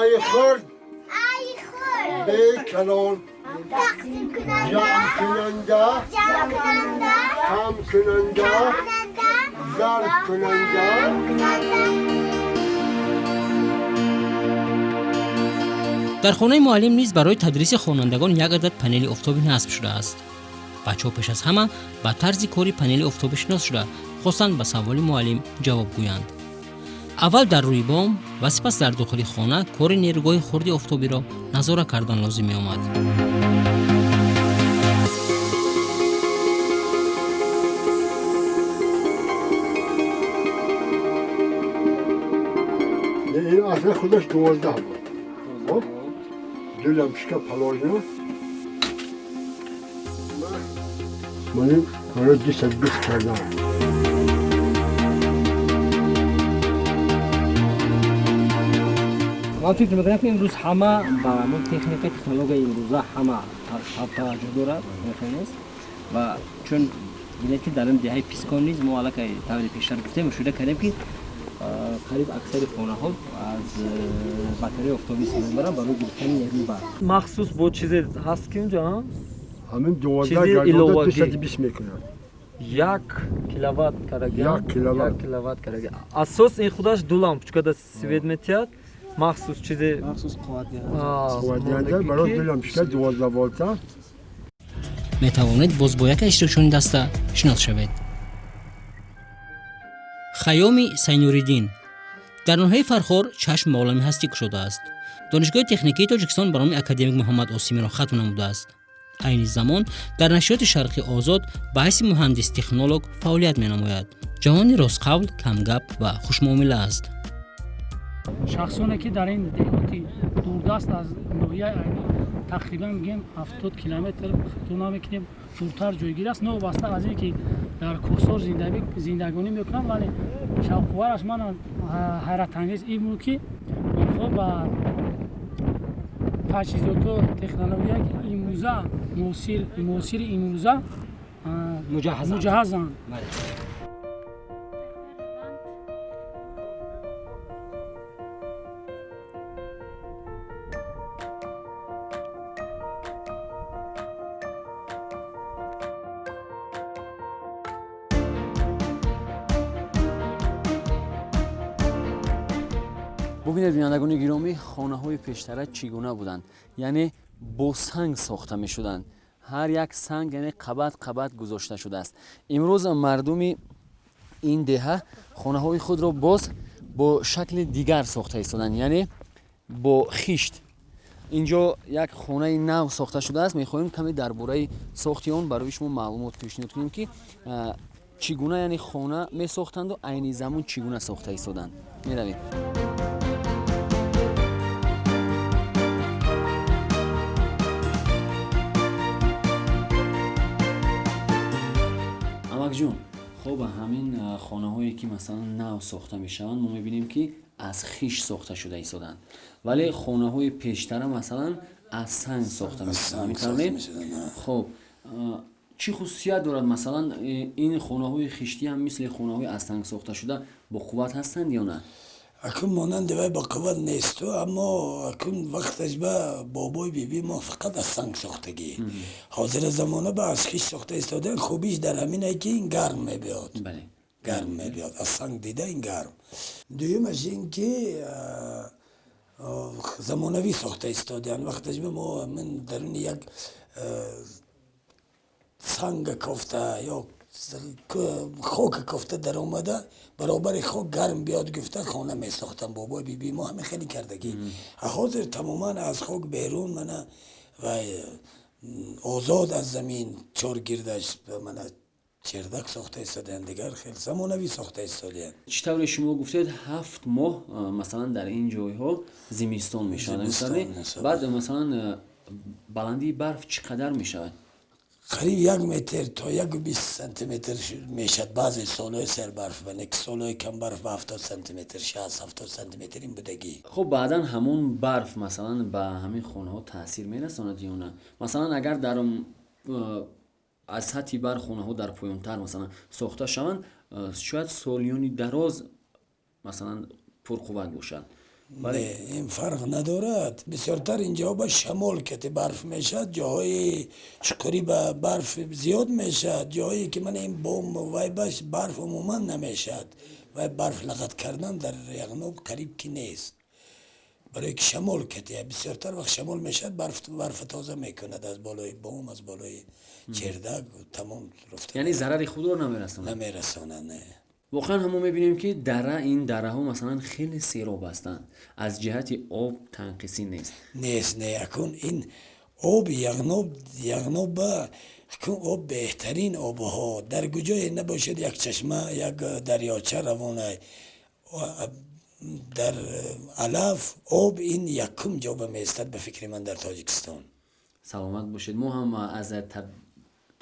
Ай хурд. Ай хурд. Б калон. Тақсим кунанда. Ҷамъ кунанда. Ҷамъ кунанда. Кам кунанда. Кунанда. Зарб кунанда. Кунанда. Дар хонаи муаллим низ барои тадриси хонандагон як адад панели офтобӣ насб шудааст. Бачаҳо пеш аз ҳама ба тарзи кори панели офтобӣ шинос шуда, хостанд ба саволи муаллим ҷавоб гӯянд. Аввал дар рӯи бом ва сипас дар дохили хона кори нерӯгоҳи хурди офтобиро назора кардан лозим меомад. Ин аслан худаш 12 буд. Хоб, ду лампочка положено. Ман ҳоло 220 кардам. Ман фикр мекунам, ки имрӯз ҳама ба ҳамон техника, технологияи имрӯза ҳама таваҷҷӯҳ дорад, нест, ва чун бинед, ки дар ин деҳаи Пискон низ мо аллакай таври пештар гуфтем, мушоҳида кардем, ки қариб аксари хонаҳо аз батареяи офтобӣ истифода мебаранд барои гирифтани нерӯи барқ. Махсус бо чизе ҳаст, ки унҷо ҳамин 12 гардода 220 мекунад. 1 киловатт кардаги. 1 киловатт. 1 киловатт кардаги. Асос ин худаш ду лампочкада свет метиҳад, махсус чизе. Махсус қувватдиҳанда барои ду лампочка 12 волта. Метавонед боз бо яке аз иштирокчиёни даста шинос шавед. Хайёми Сайнуриддин дар ноҳияи Фархор чашм ба олами ҳастӣ кушодааст. Донишгоҳи техникии Тоҷикистон ба номи академик Муҳаммад Осимиро хатм намудааст. Айни замон дар нашриёти Шарқи Озод ба ҳайси муҳандис технолог фаъолият менамояд. Ҷавони ростқавл, камгап ва хушмуомила аст. Шахсоне, ки дар ин деҳоти дурдаст аз ноҳияи Айнӣ, тақрибан мегӯем 70 километр, хато намекунем, дуртар ҷойгир аст, новобаста аз ин ки дар кӯҳсор зиндагонӣ мекунанд, вале шавқовараш ман ҳайратангез ин буд, ки онҳо ба таҷҳизоту технологияи имрӯза, муосири имрӯза муҷаҳазанд. Бубинед, бинандагони гиромӣ, хонаҳои пештара чӣ гуна буданд, яъне бо санг сохта мешуданд. Ҳар як санг, яъне қабат қабат гузошта шудааст. Имрӯз мардуми ин деҳа хонаҳои худро боз бо шакли дигар сохта истоданд, яъне бо хишт. Инҷо як хонаи нав сохта шудааст. Мехоҳем каме дар бораи сохти он барои шумо маълумот пешниҳод кунем, ки чӣ гуна, яъне хона месохтанду айни замон чӣ гуна сохта истоданд. Меравем. Амакҷон, хоб, ҳамин хонаҳое, ки масалан нав сохта мешаванд, мо мебинем, ки аз хишт сохта шуда истоданд, вале хонаҳои пештара масалан аз санг сохта мешуданд. Хоб, чӣ хусусият дорад? Масалан, ин хонаҳои хиштӣ ҳам мисли хонаҳои аз санг сохта шуда бо қувват ҳастанд ё на? Акун монанди вай ба қувват несту, аммо акун вақташ ба бобои биби мо фақат аз санг сохтагӣ. Ҳозира замона ба аз хишт сохта истодан. Хубиш дар ҳамине, ки ин гарм мебиёд, гарм мебиёд аз санг дида ин гарм. Дуюмаш ин ки замонавӣ сохта истодаанд. Вақташ ба мо ман даруни як санга кофта ё Хок кофта даромада, баробари хок гарм биёд гуфта, хона месохтан. Бобои биби мо ҳамин хеле кардагӣ. Ҳозир тамоман аз хок берун, мана, ва озод аз замин, чоргирдаш, мана, чердак сохта истодаанд, дигар хел замонавӣ сохта истодаанд. Чӣ тавре шумо гуфтед, 7 моҳ, масалан, дар ин ҷойҳо зимистон мешавад. Баъд, масалан, баландии барф чӣ қадар мешавад? Қариб 1 метр то 1,20 сантиметр мешад баъзе солҳои сербарф, ва не ки солҳои камбарф ба 70 сантиметр, 60-70 сантиметр ин будагӣ. Хуб, баъдан ҳамон барф, масалан, ба ҳамин хонаҳо таъсир мерасонад ё на? Масалан, агар дар аз сатҳи барф хонаҳо дар поёнтар, масалан, сохта шаванд, шояд солиёни дароз, масалан, пурқувват бошад. Не, ин фарқ надорад. Бисёртар инҷо ба шамол кати барф мешавад. Ҷоҳои чуқурӣ ба барф зиёд мешавад, ҷоҳое ки, мана, ин бом вай баш барф умуман намешавад. Вай барф лағат кардан дар Яғноб қариб ки нест, барои ки шамол кати бисёртар вақт шамол мешавад, барф барфа тоза мекунад аз болои бом, аз болои чердак, тамом руфта. Яъне зарари худро намерасонад? Намерасонад, не. Воқеан ҳамо мебинем, ки дара, ин дараҳо, масалан, хеле сероб ҳастанд, аз ҷиҳати об танқисӣ нест. Нест, не. Акун ин об Яғноб, Яғноба акун об беҳтарин обҳо. Дар куҷое набошад, як чашма, як дарёча равона. Дар алаф об ин якум ҷо ба меистад, ба фикри ман, дар Тоҷикистон. Саломат бошед. Мо ҳам аз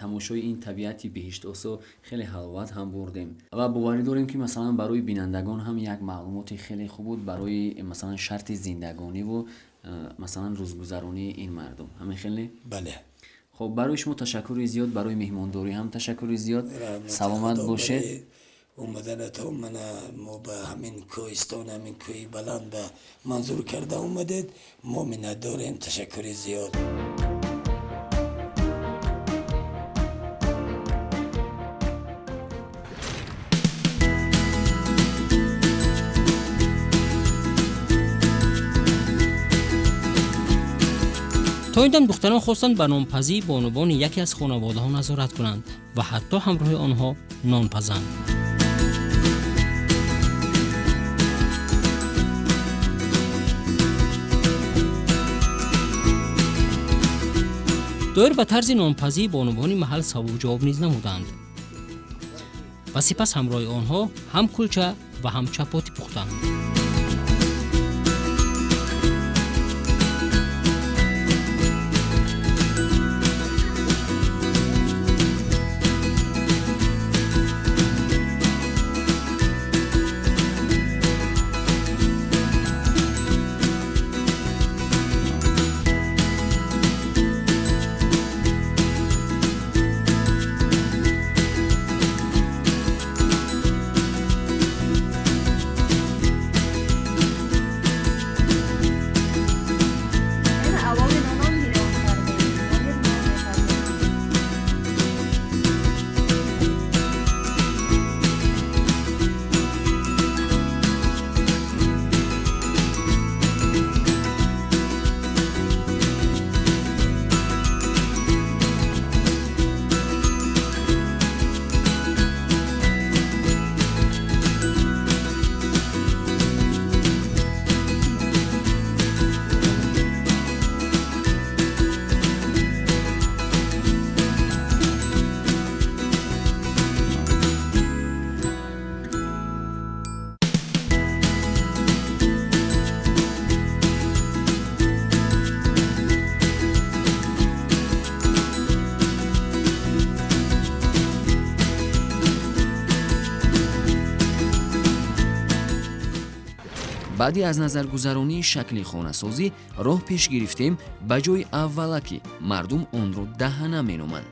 тамошои ин табиати биҳиштосо хеле ҳаловат ҳам бурдем ва боварӣ дорем, ки, масалан, барои бинандагон ҳам як маълумоти хеле хуб буд барои, масалан, шарти зиндагониву, масалан, рӯзгузаронии ин мардум. Ҳамин хеле? Бале. Хуб, барои шумо ташаккури зиёд, барои меҳмондорӣ ҳам ташаккури зиёд. Саломат бошед. Омаданатон, мана, мо ба ҳамин кӯҳистон, ҳамин кӯҳи баланд ба манзур карда омадед, мо миннатдорем. Ташаккури зиёд. То ин дам духтарон хостанд ба нонпазии бонувони яке аз хонаводаҳо назорат кунанд ва ҳатто ҳамроҳи онҳо нон пазанд. Доир ба тарзи нонпазии бонувони маҳал саволу ҷавоб низ намуданд ва сипас ҳамроҳи онҳо ҳам кулча ва ҳам чапотӣ пухтанд. Баъди аз назаргузаронии шакли хонасозӣ роҳ пеш гирифтем ба ҷои аввала, ки мардум онро даҳана меноманд.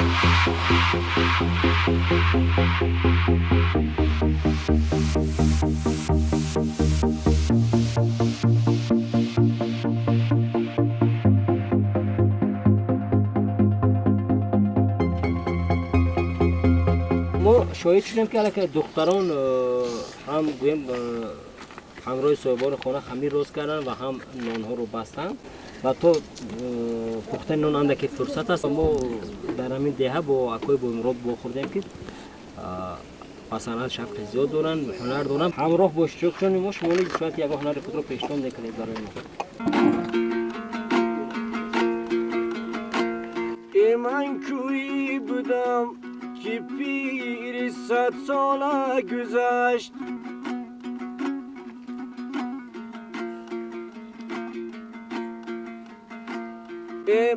Мо шоҳид шудем, ки аллакай духтарон ҳам, гӯем, ҳамроҳи соҳибони хона хамир рост карданд ва ҳам нонҳоро бастанд ва то пухтани нон андаке фурсат аст. Мо дар ҳамин деҳа бо акои Бомурод вохӯрдем, ки ба санъат шавқи зиёд доранд, ҳунар доранд. Ҳамроҳ бо иштирокчиёни мо шумо низ шояд ягон ҳунари худро пешниҳод мекунед барои мо. Ман кӯӣ будам, ки пири садсола гузашт.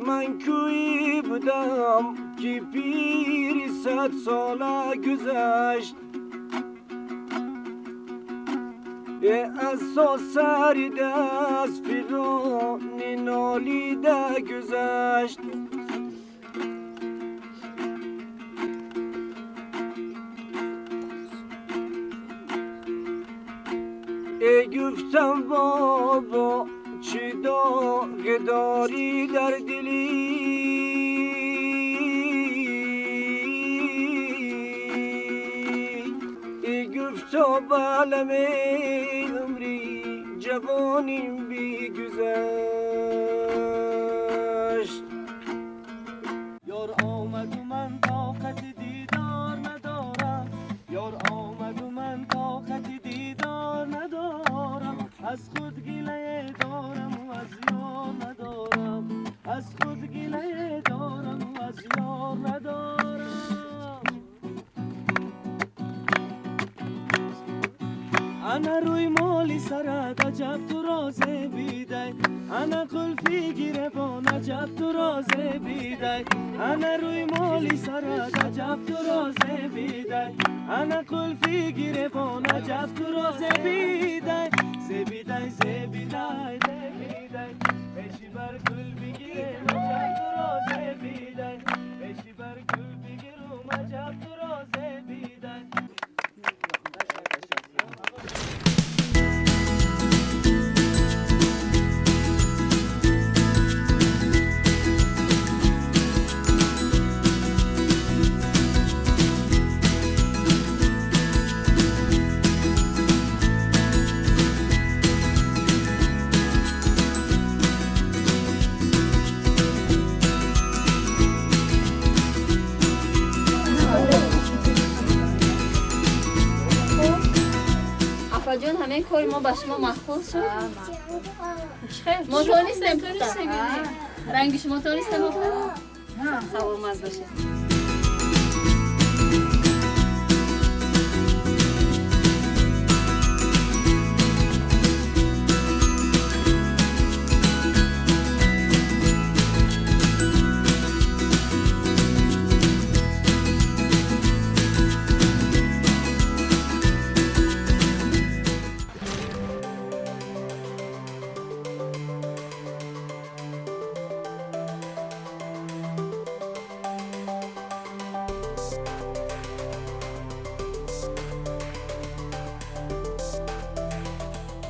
Ман кӯӣ будам, ки пири садсола гузашт. Аз сари даст фиғони нолида гузашт. Гуфтам бобо, чӣ доғ дорӣ дар дилӣ? Гуфто балам, умри ҷавоним бигузашт. Ёр омаду ман тоқати дидор надорам, ёр омаду ман тоқати дидор надорам. Аз худ гилае дорам, аз ёр надорам, аз худ гилае дорам, аз ёр надорам. Ана рӯй моли сарат аҷаб ту розе бидай, ана қулфи гиребон аҷаб ту розе бидай, ана рӯй моли сарат аҷаб ту розе бидай, ана қулфи гиребон аҷаб ту розе бидай. Зебидай, зебидай, зебидай, пеши бар гул бигирем аҷаб ту розе бидай, пеши бар гул бигирум аҷаб ту розе бидай. Апаҷон, ҳамин кори мо ба шумо маъқул шуд? Мо тонистем ранги шумо тонистем? Саломат бошед.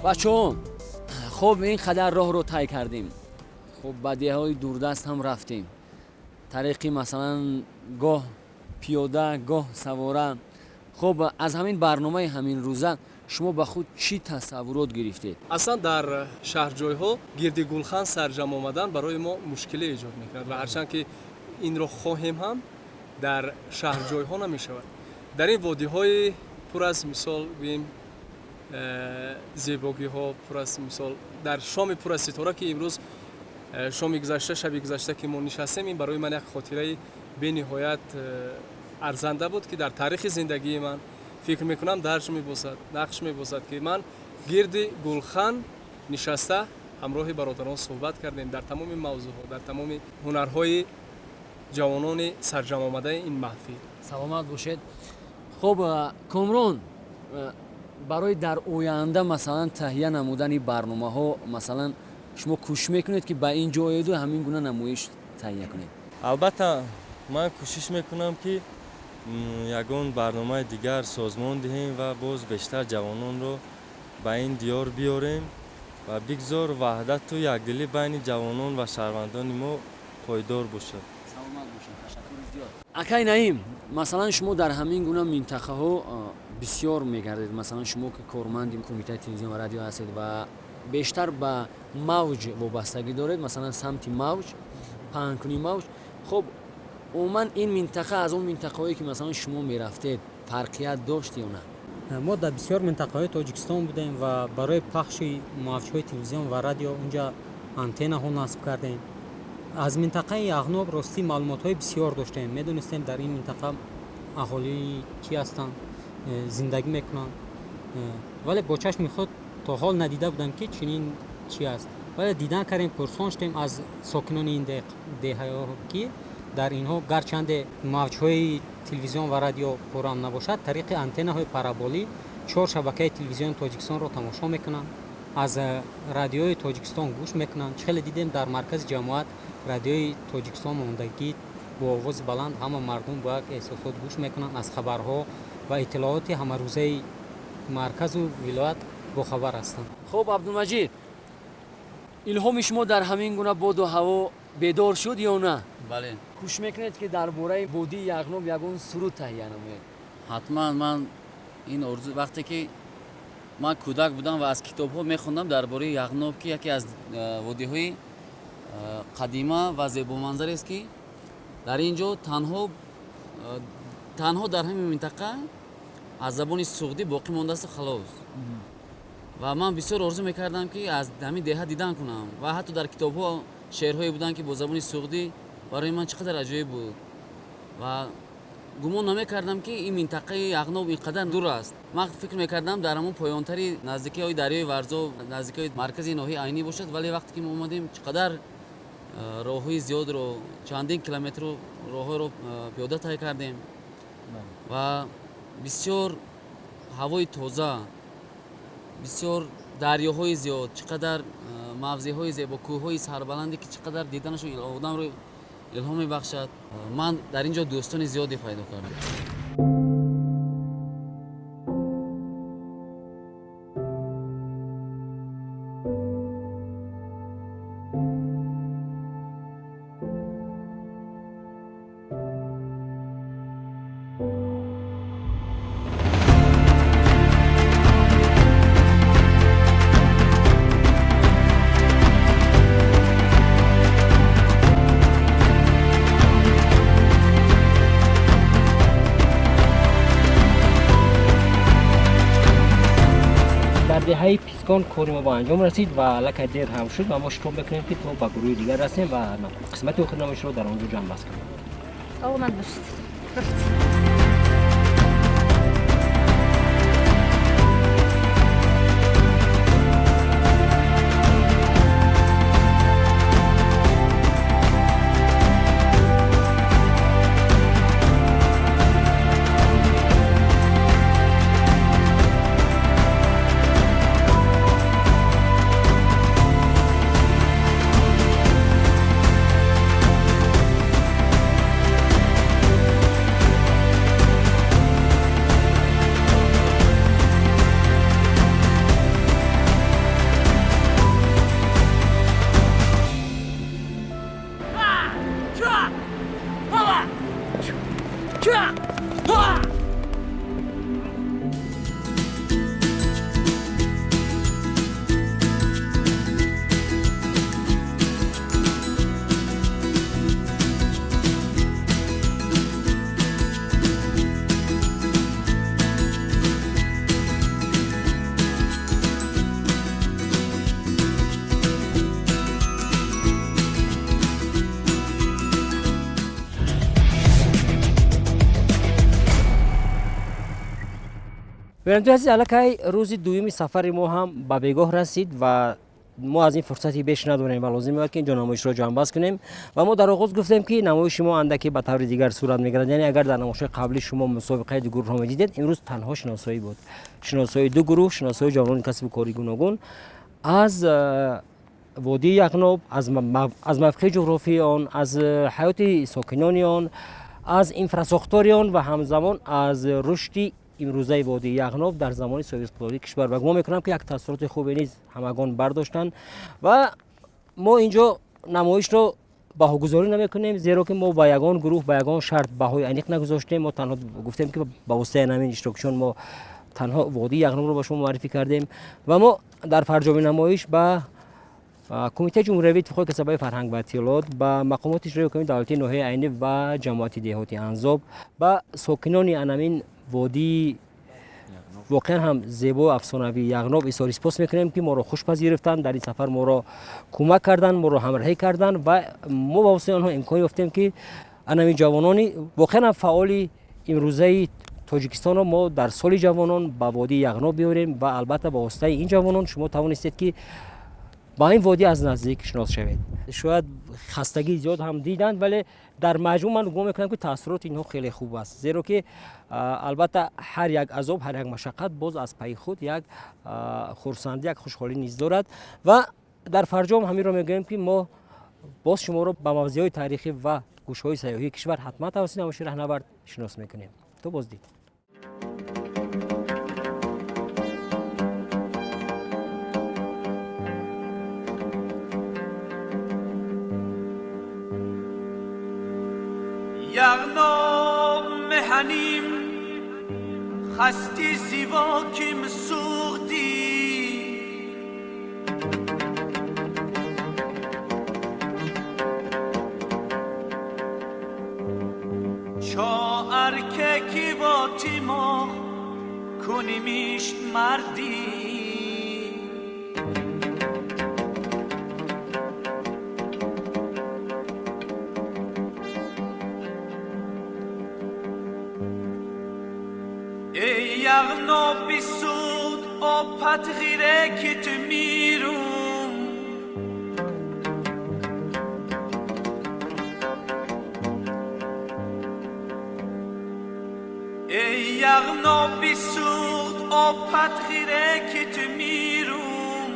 Бачаҳо, хуб, ин қадар роҳро тай кардем, хуб, ба деҳаҳои дурдаст ҳам рафтем, тариқи масалан гоҳ пиёда, гоҳ савора. Хуб, аз ҳамин барномаи ҳамин рӯза шумо ба худ чӣ тасаввурот гирифтед? Аслан дар шаҳрҷойҳо гирди гулхан сарҷам омадан барои мо мушкиле эҷод мекунад ва ҳарчанд ки инро хоҳем ҳам дар шаҳрҷойҳо намешавад. Дар ин водиҳои пур аз, мисол гӯем, зебогиҳо, пур аз, мисол, дар шоми пур аз ситора, ки имрӯз шоми гузашта, шаби гузашта ки мо нишастем, ин барои ман як хотираи бениҳоят арзанда буд, ки дар таърихи зиндагии ман фикр мекунам дарҷ мебошад, нақш мебошад, ки ман гирди гулхан нишаста ҳамроҳи бародарон суҳбат кардем дар тамоми мавзӯъҳо, дар тамоми ҳунарҳои ҷавонони сарҷамъомадаи ин маҳфил. Саломат бошед. Хуб, Комрон, барои дар оянда масалан таҳия намудани барномаҳо, масалан шумо кӯшиш мекунед, ки ба ин ҷо оеду ҳамин гуна намоиш таҳия кунед? Албатта, Ман кӯшиш мекунам, ки ягон барномаи дигар созмон диҳем ва боз бештар ҷавононро ба ин диёр биёрем ва бигзор ваҳдату якдилӣ байни ҷавонон ва шаҳрвандони мо пойдор бошад. Саломат бошед, ташаккури зиёд. Акай Наим, масалан, шумо дар ҳамин гуна минтақаҳо бисёр мегардед. Масалан, шумо ки корманди кумитаи телевизион ва радио ҳастед ва бештар ба мавҷ вобастагӣ доред, масалан, самти мавҷ, паҳнкунии мавҷ. Хуб, умуман ин минтақа аз он минтақаҳое ки масалан шумо мерафтед фарқият дошт ё на? Мо дар бисёр минтақаҳои Тоҷикистон будем ва барои пахши мавҷҳои телевизион ва радио унҷа антеннаҳо насб кардем. Аз минтақаи Яғноб ростӣ маълумотҳои бисёр доштем. Медонистем, дар ин минтақа аҳолии чӣ ҳастанд, зиндагӣ мекунанд, вале бо чашми худ то ҳол надида будам, ки чунин чӣ аст. Вале дидан кардем, пурсон шудем аз сокинони ин деҳаҳо, ки дар инҳо гарчанде мавҷҳои телевизион ва радио пуррам набошад, тариқи антеннаҳои параболӣ чор шабакаи телевизиони Тоҷикистонро тамошо мекунанд, аз радиои Тоҷикистон гӯш мекунанд. Чӣ хеле дидем, дар маркази ҷамоат радиои Тоҷикистон мондагӣ бо овози баланд, ҳама мардум бо як эҳсосот гӯш мекунанд, аз хабарҳо ва иттилооти ҳамарӯзаи марказу вилоят бохабар ҳастанд. Хуб, Абдулмаҷид, илҳоми шумо дар ҳамин гуна боду ҳаво бедор шуд ё на? Бале. Кӯшиш мекунед, ки дар бораи водии Яғноб ягон суруд таҳия намоед? Ҳатман. Ман ин орзу, вақте ки ман кӯдак будам ва аз китобҳо мехондам дар бораи Яғноб, ки яке аз водиҳои қадима ва зебоманзарест, ки дар ин ҷо танҳо дар ҳамин минтақа аз забони суғдӣ боқӣ мондааст, халос. Ва ман бисёр орзу мекардам, ки аз ҳамин деҳа дидан кунам, ва ҳатто дар китобҳо шеърҳое буданд, ки бо забони суғдӣ, барои ман чӣ қадар аҷоиб буд. Ва гумон намекардам, ки ин минтақаи Яғноб ин қадар дур аст. Ман фикр мекардам, дар ҳамон поёнтари наздикиҳои дарёи Варзоб, наздикиҳои маркази ноҳияи Айнӣ бошад. Вале вақте ки мо омадем, чӣ қадар роҳҳои зиёдро, чандин километру роҳҳоро пиёда тай кардем ва бисёр ҳавои тоза, бисёр дарёҳои зиёд, чӣ қадар мавзеъҳои зебо, кӯҳҳои сарбаланде, ки чӣ қадар диданашон одамро илҳом мебахшад. Ман дар ин ҷо дӯстони зиёде пайдо кардам. Деҳаи Пискон кори мо ба анҷом расид ва аллакай дер ҳам шуд ва мо шитоб мекунем, ки то ба гурӯҳи дигар расем ва қисмати охири намоишро дар он ҷо ҷамъбаст кунем. Саломат бошед. Бинандагони азиз, аллакай рӯзи дуюми сафари мо ҳам ба бегоҳ расид ва мо аз ин фурсати беш надорем ва лозим меояд, ки инҷо намоишро ҷамъбаст кунем. Ва мо дар оғоз гуфтем, ки намоиши мо андаке ба таври дигар сурат мегирад. Яъне агар дар намоишҳои қаблӣ шумо мусобиқаи ду гурӯҳро медидед, имрӯз танҳо шиносоӣ буд, шиносоии ду гурӯҳ, шиносоии ҷавонони касбу кори гуногун аз водии Яғноб, аз мавқеи ҷуғрофии он, аз ҳаёти сокинони он, аз инфрасохтори он ва ҳамзамон аз рушди имрӯзаи водии Яғноб дар замони соҳибистиқлолии кишвар. Ва гумон мекунам, ки як таассуроти хубе низ ҳамагон бардоштанд. Ва мо инҷо намоишро баҳогузорӣ намекунем, зеро ки мо ба ягон гурӯҳ, ба ягон шарт баҳои аниқ нагузоштем. Мо танҳо гуфтем, ки ба воситаи ҳамин иштирокчиён мо танҳо водии Яғнобро ба шумо муаррифӣ кардем. Ва мо дар фарҷоми намоиш ба Кумитаи ҷумҳуриявии иттифоқи касабаи фарҳанг ва иттилоот, ба мақомоти иҷроии ҳокимияти давлатии ноҳияи Айнӣ ва ҷамоати деҳоти Анзоб, ба сокинони анамин водии воқеан ҳам зебо афсонавии Яғноб изҳори сипос мекунем, ки моро хушпазируфтанд, дар ин сафар моро кӯмак карданд, моро ҳамроҳӣ карданд ва мо ба воситаи онҳо имкон ёфтем, ки анамин ҷавонони воқеан ҳам фаъоли имрӯзаи Тоҷикистонро мо дар соли ҷавонон ба водии Яғноб биёрем. Ва албатта ба воситаи ин ҷавонон шумо тавонистед, ки ба ин водӣ аз наздик шинос шавед. Шояд хастагии зиёд ҳам диданд, вале дар маҷмӯъ ман гумон мекунам, ки таассуроти инҳо хеле хуб аст, зеро ки албатта ҳар як азоб, ҳар як машаққат боз аз пайи худ як хурсандӣ, як хушҳолӣ низ дорад. Ва дар фарҷом ҳаминро мегӯем, ки мо боз шуморо ба мавзеъҳои таърихӣ ва гӯшҳои сайёҳии кишвар ҳатман тавассути намоиши раҳнавард шинос мекунем. То боздид. یغناب مهنیم خستی زیوا کیم سوختی چا ارکه کی با تیما کنیمیشت مردی یغناب بسود آپت غیره که تو میروم ای یغناب بسود آپت غیره که تو میروم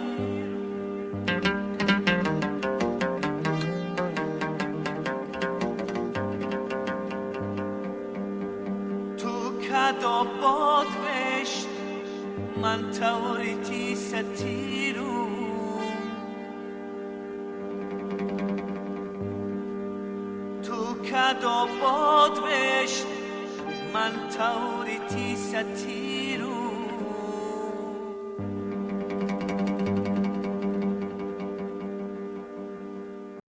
تو کدا باد من توریتی ستیروم تو کدا باد وشت من توریتی ستیروم.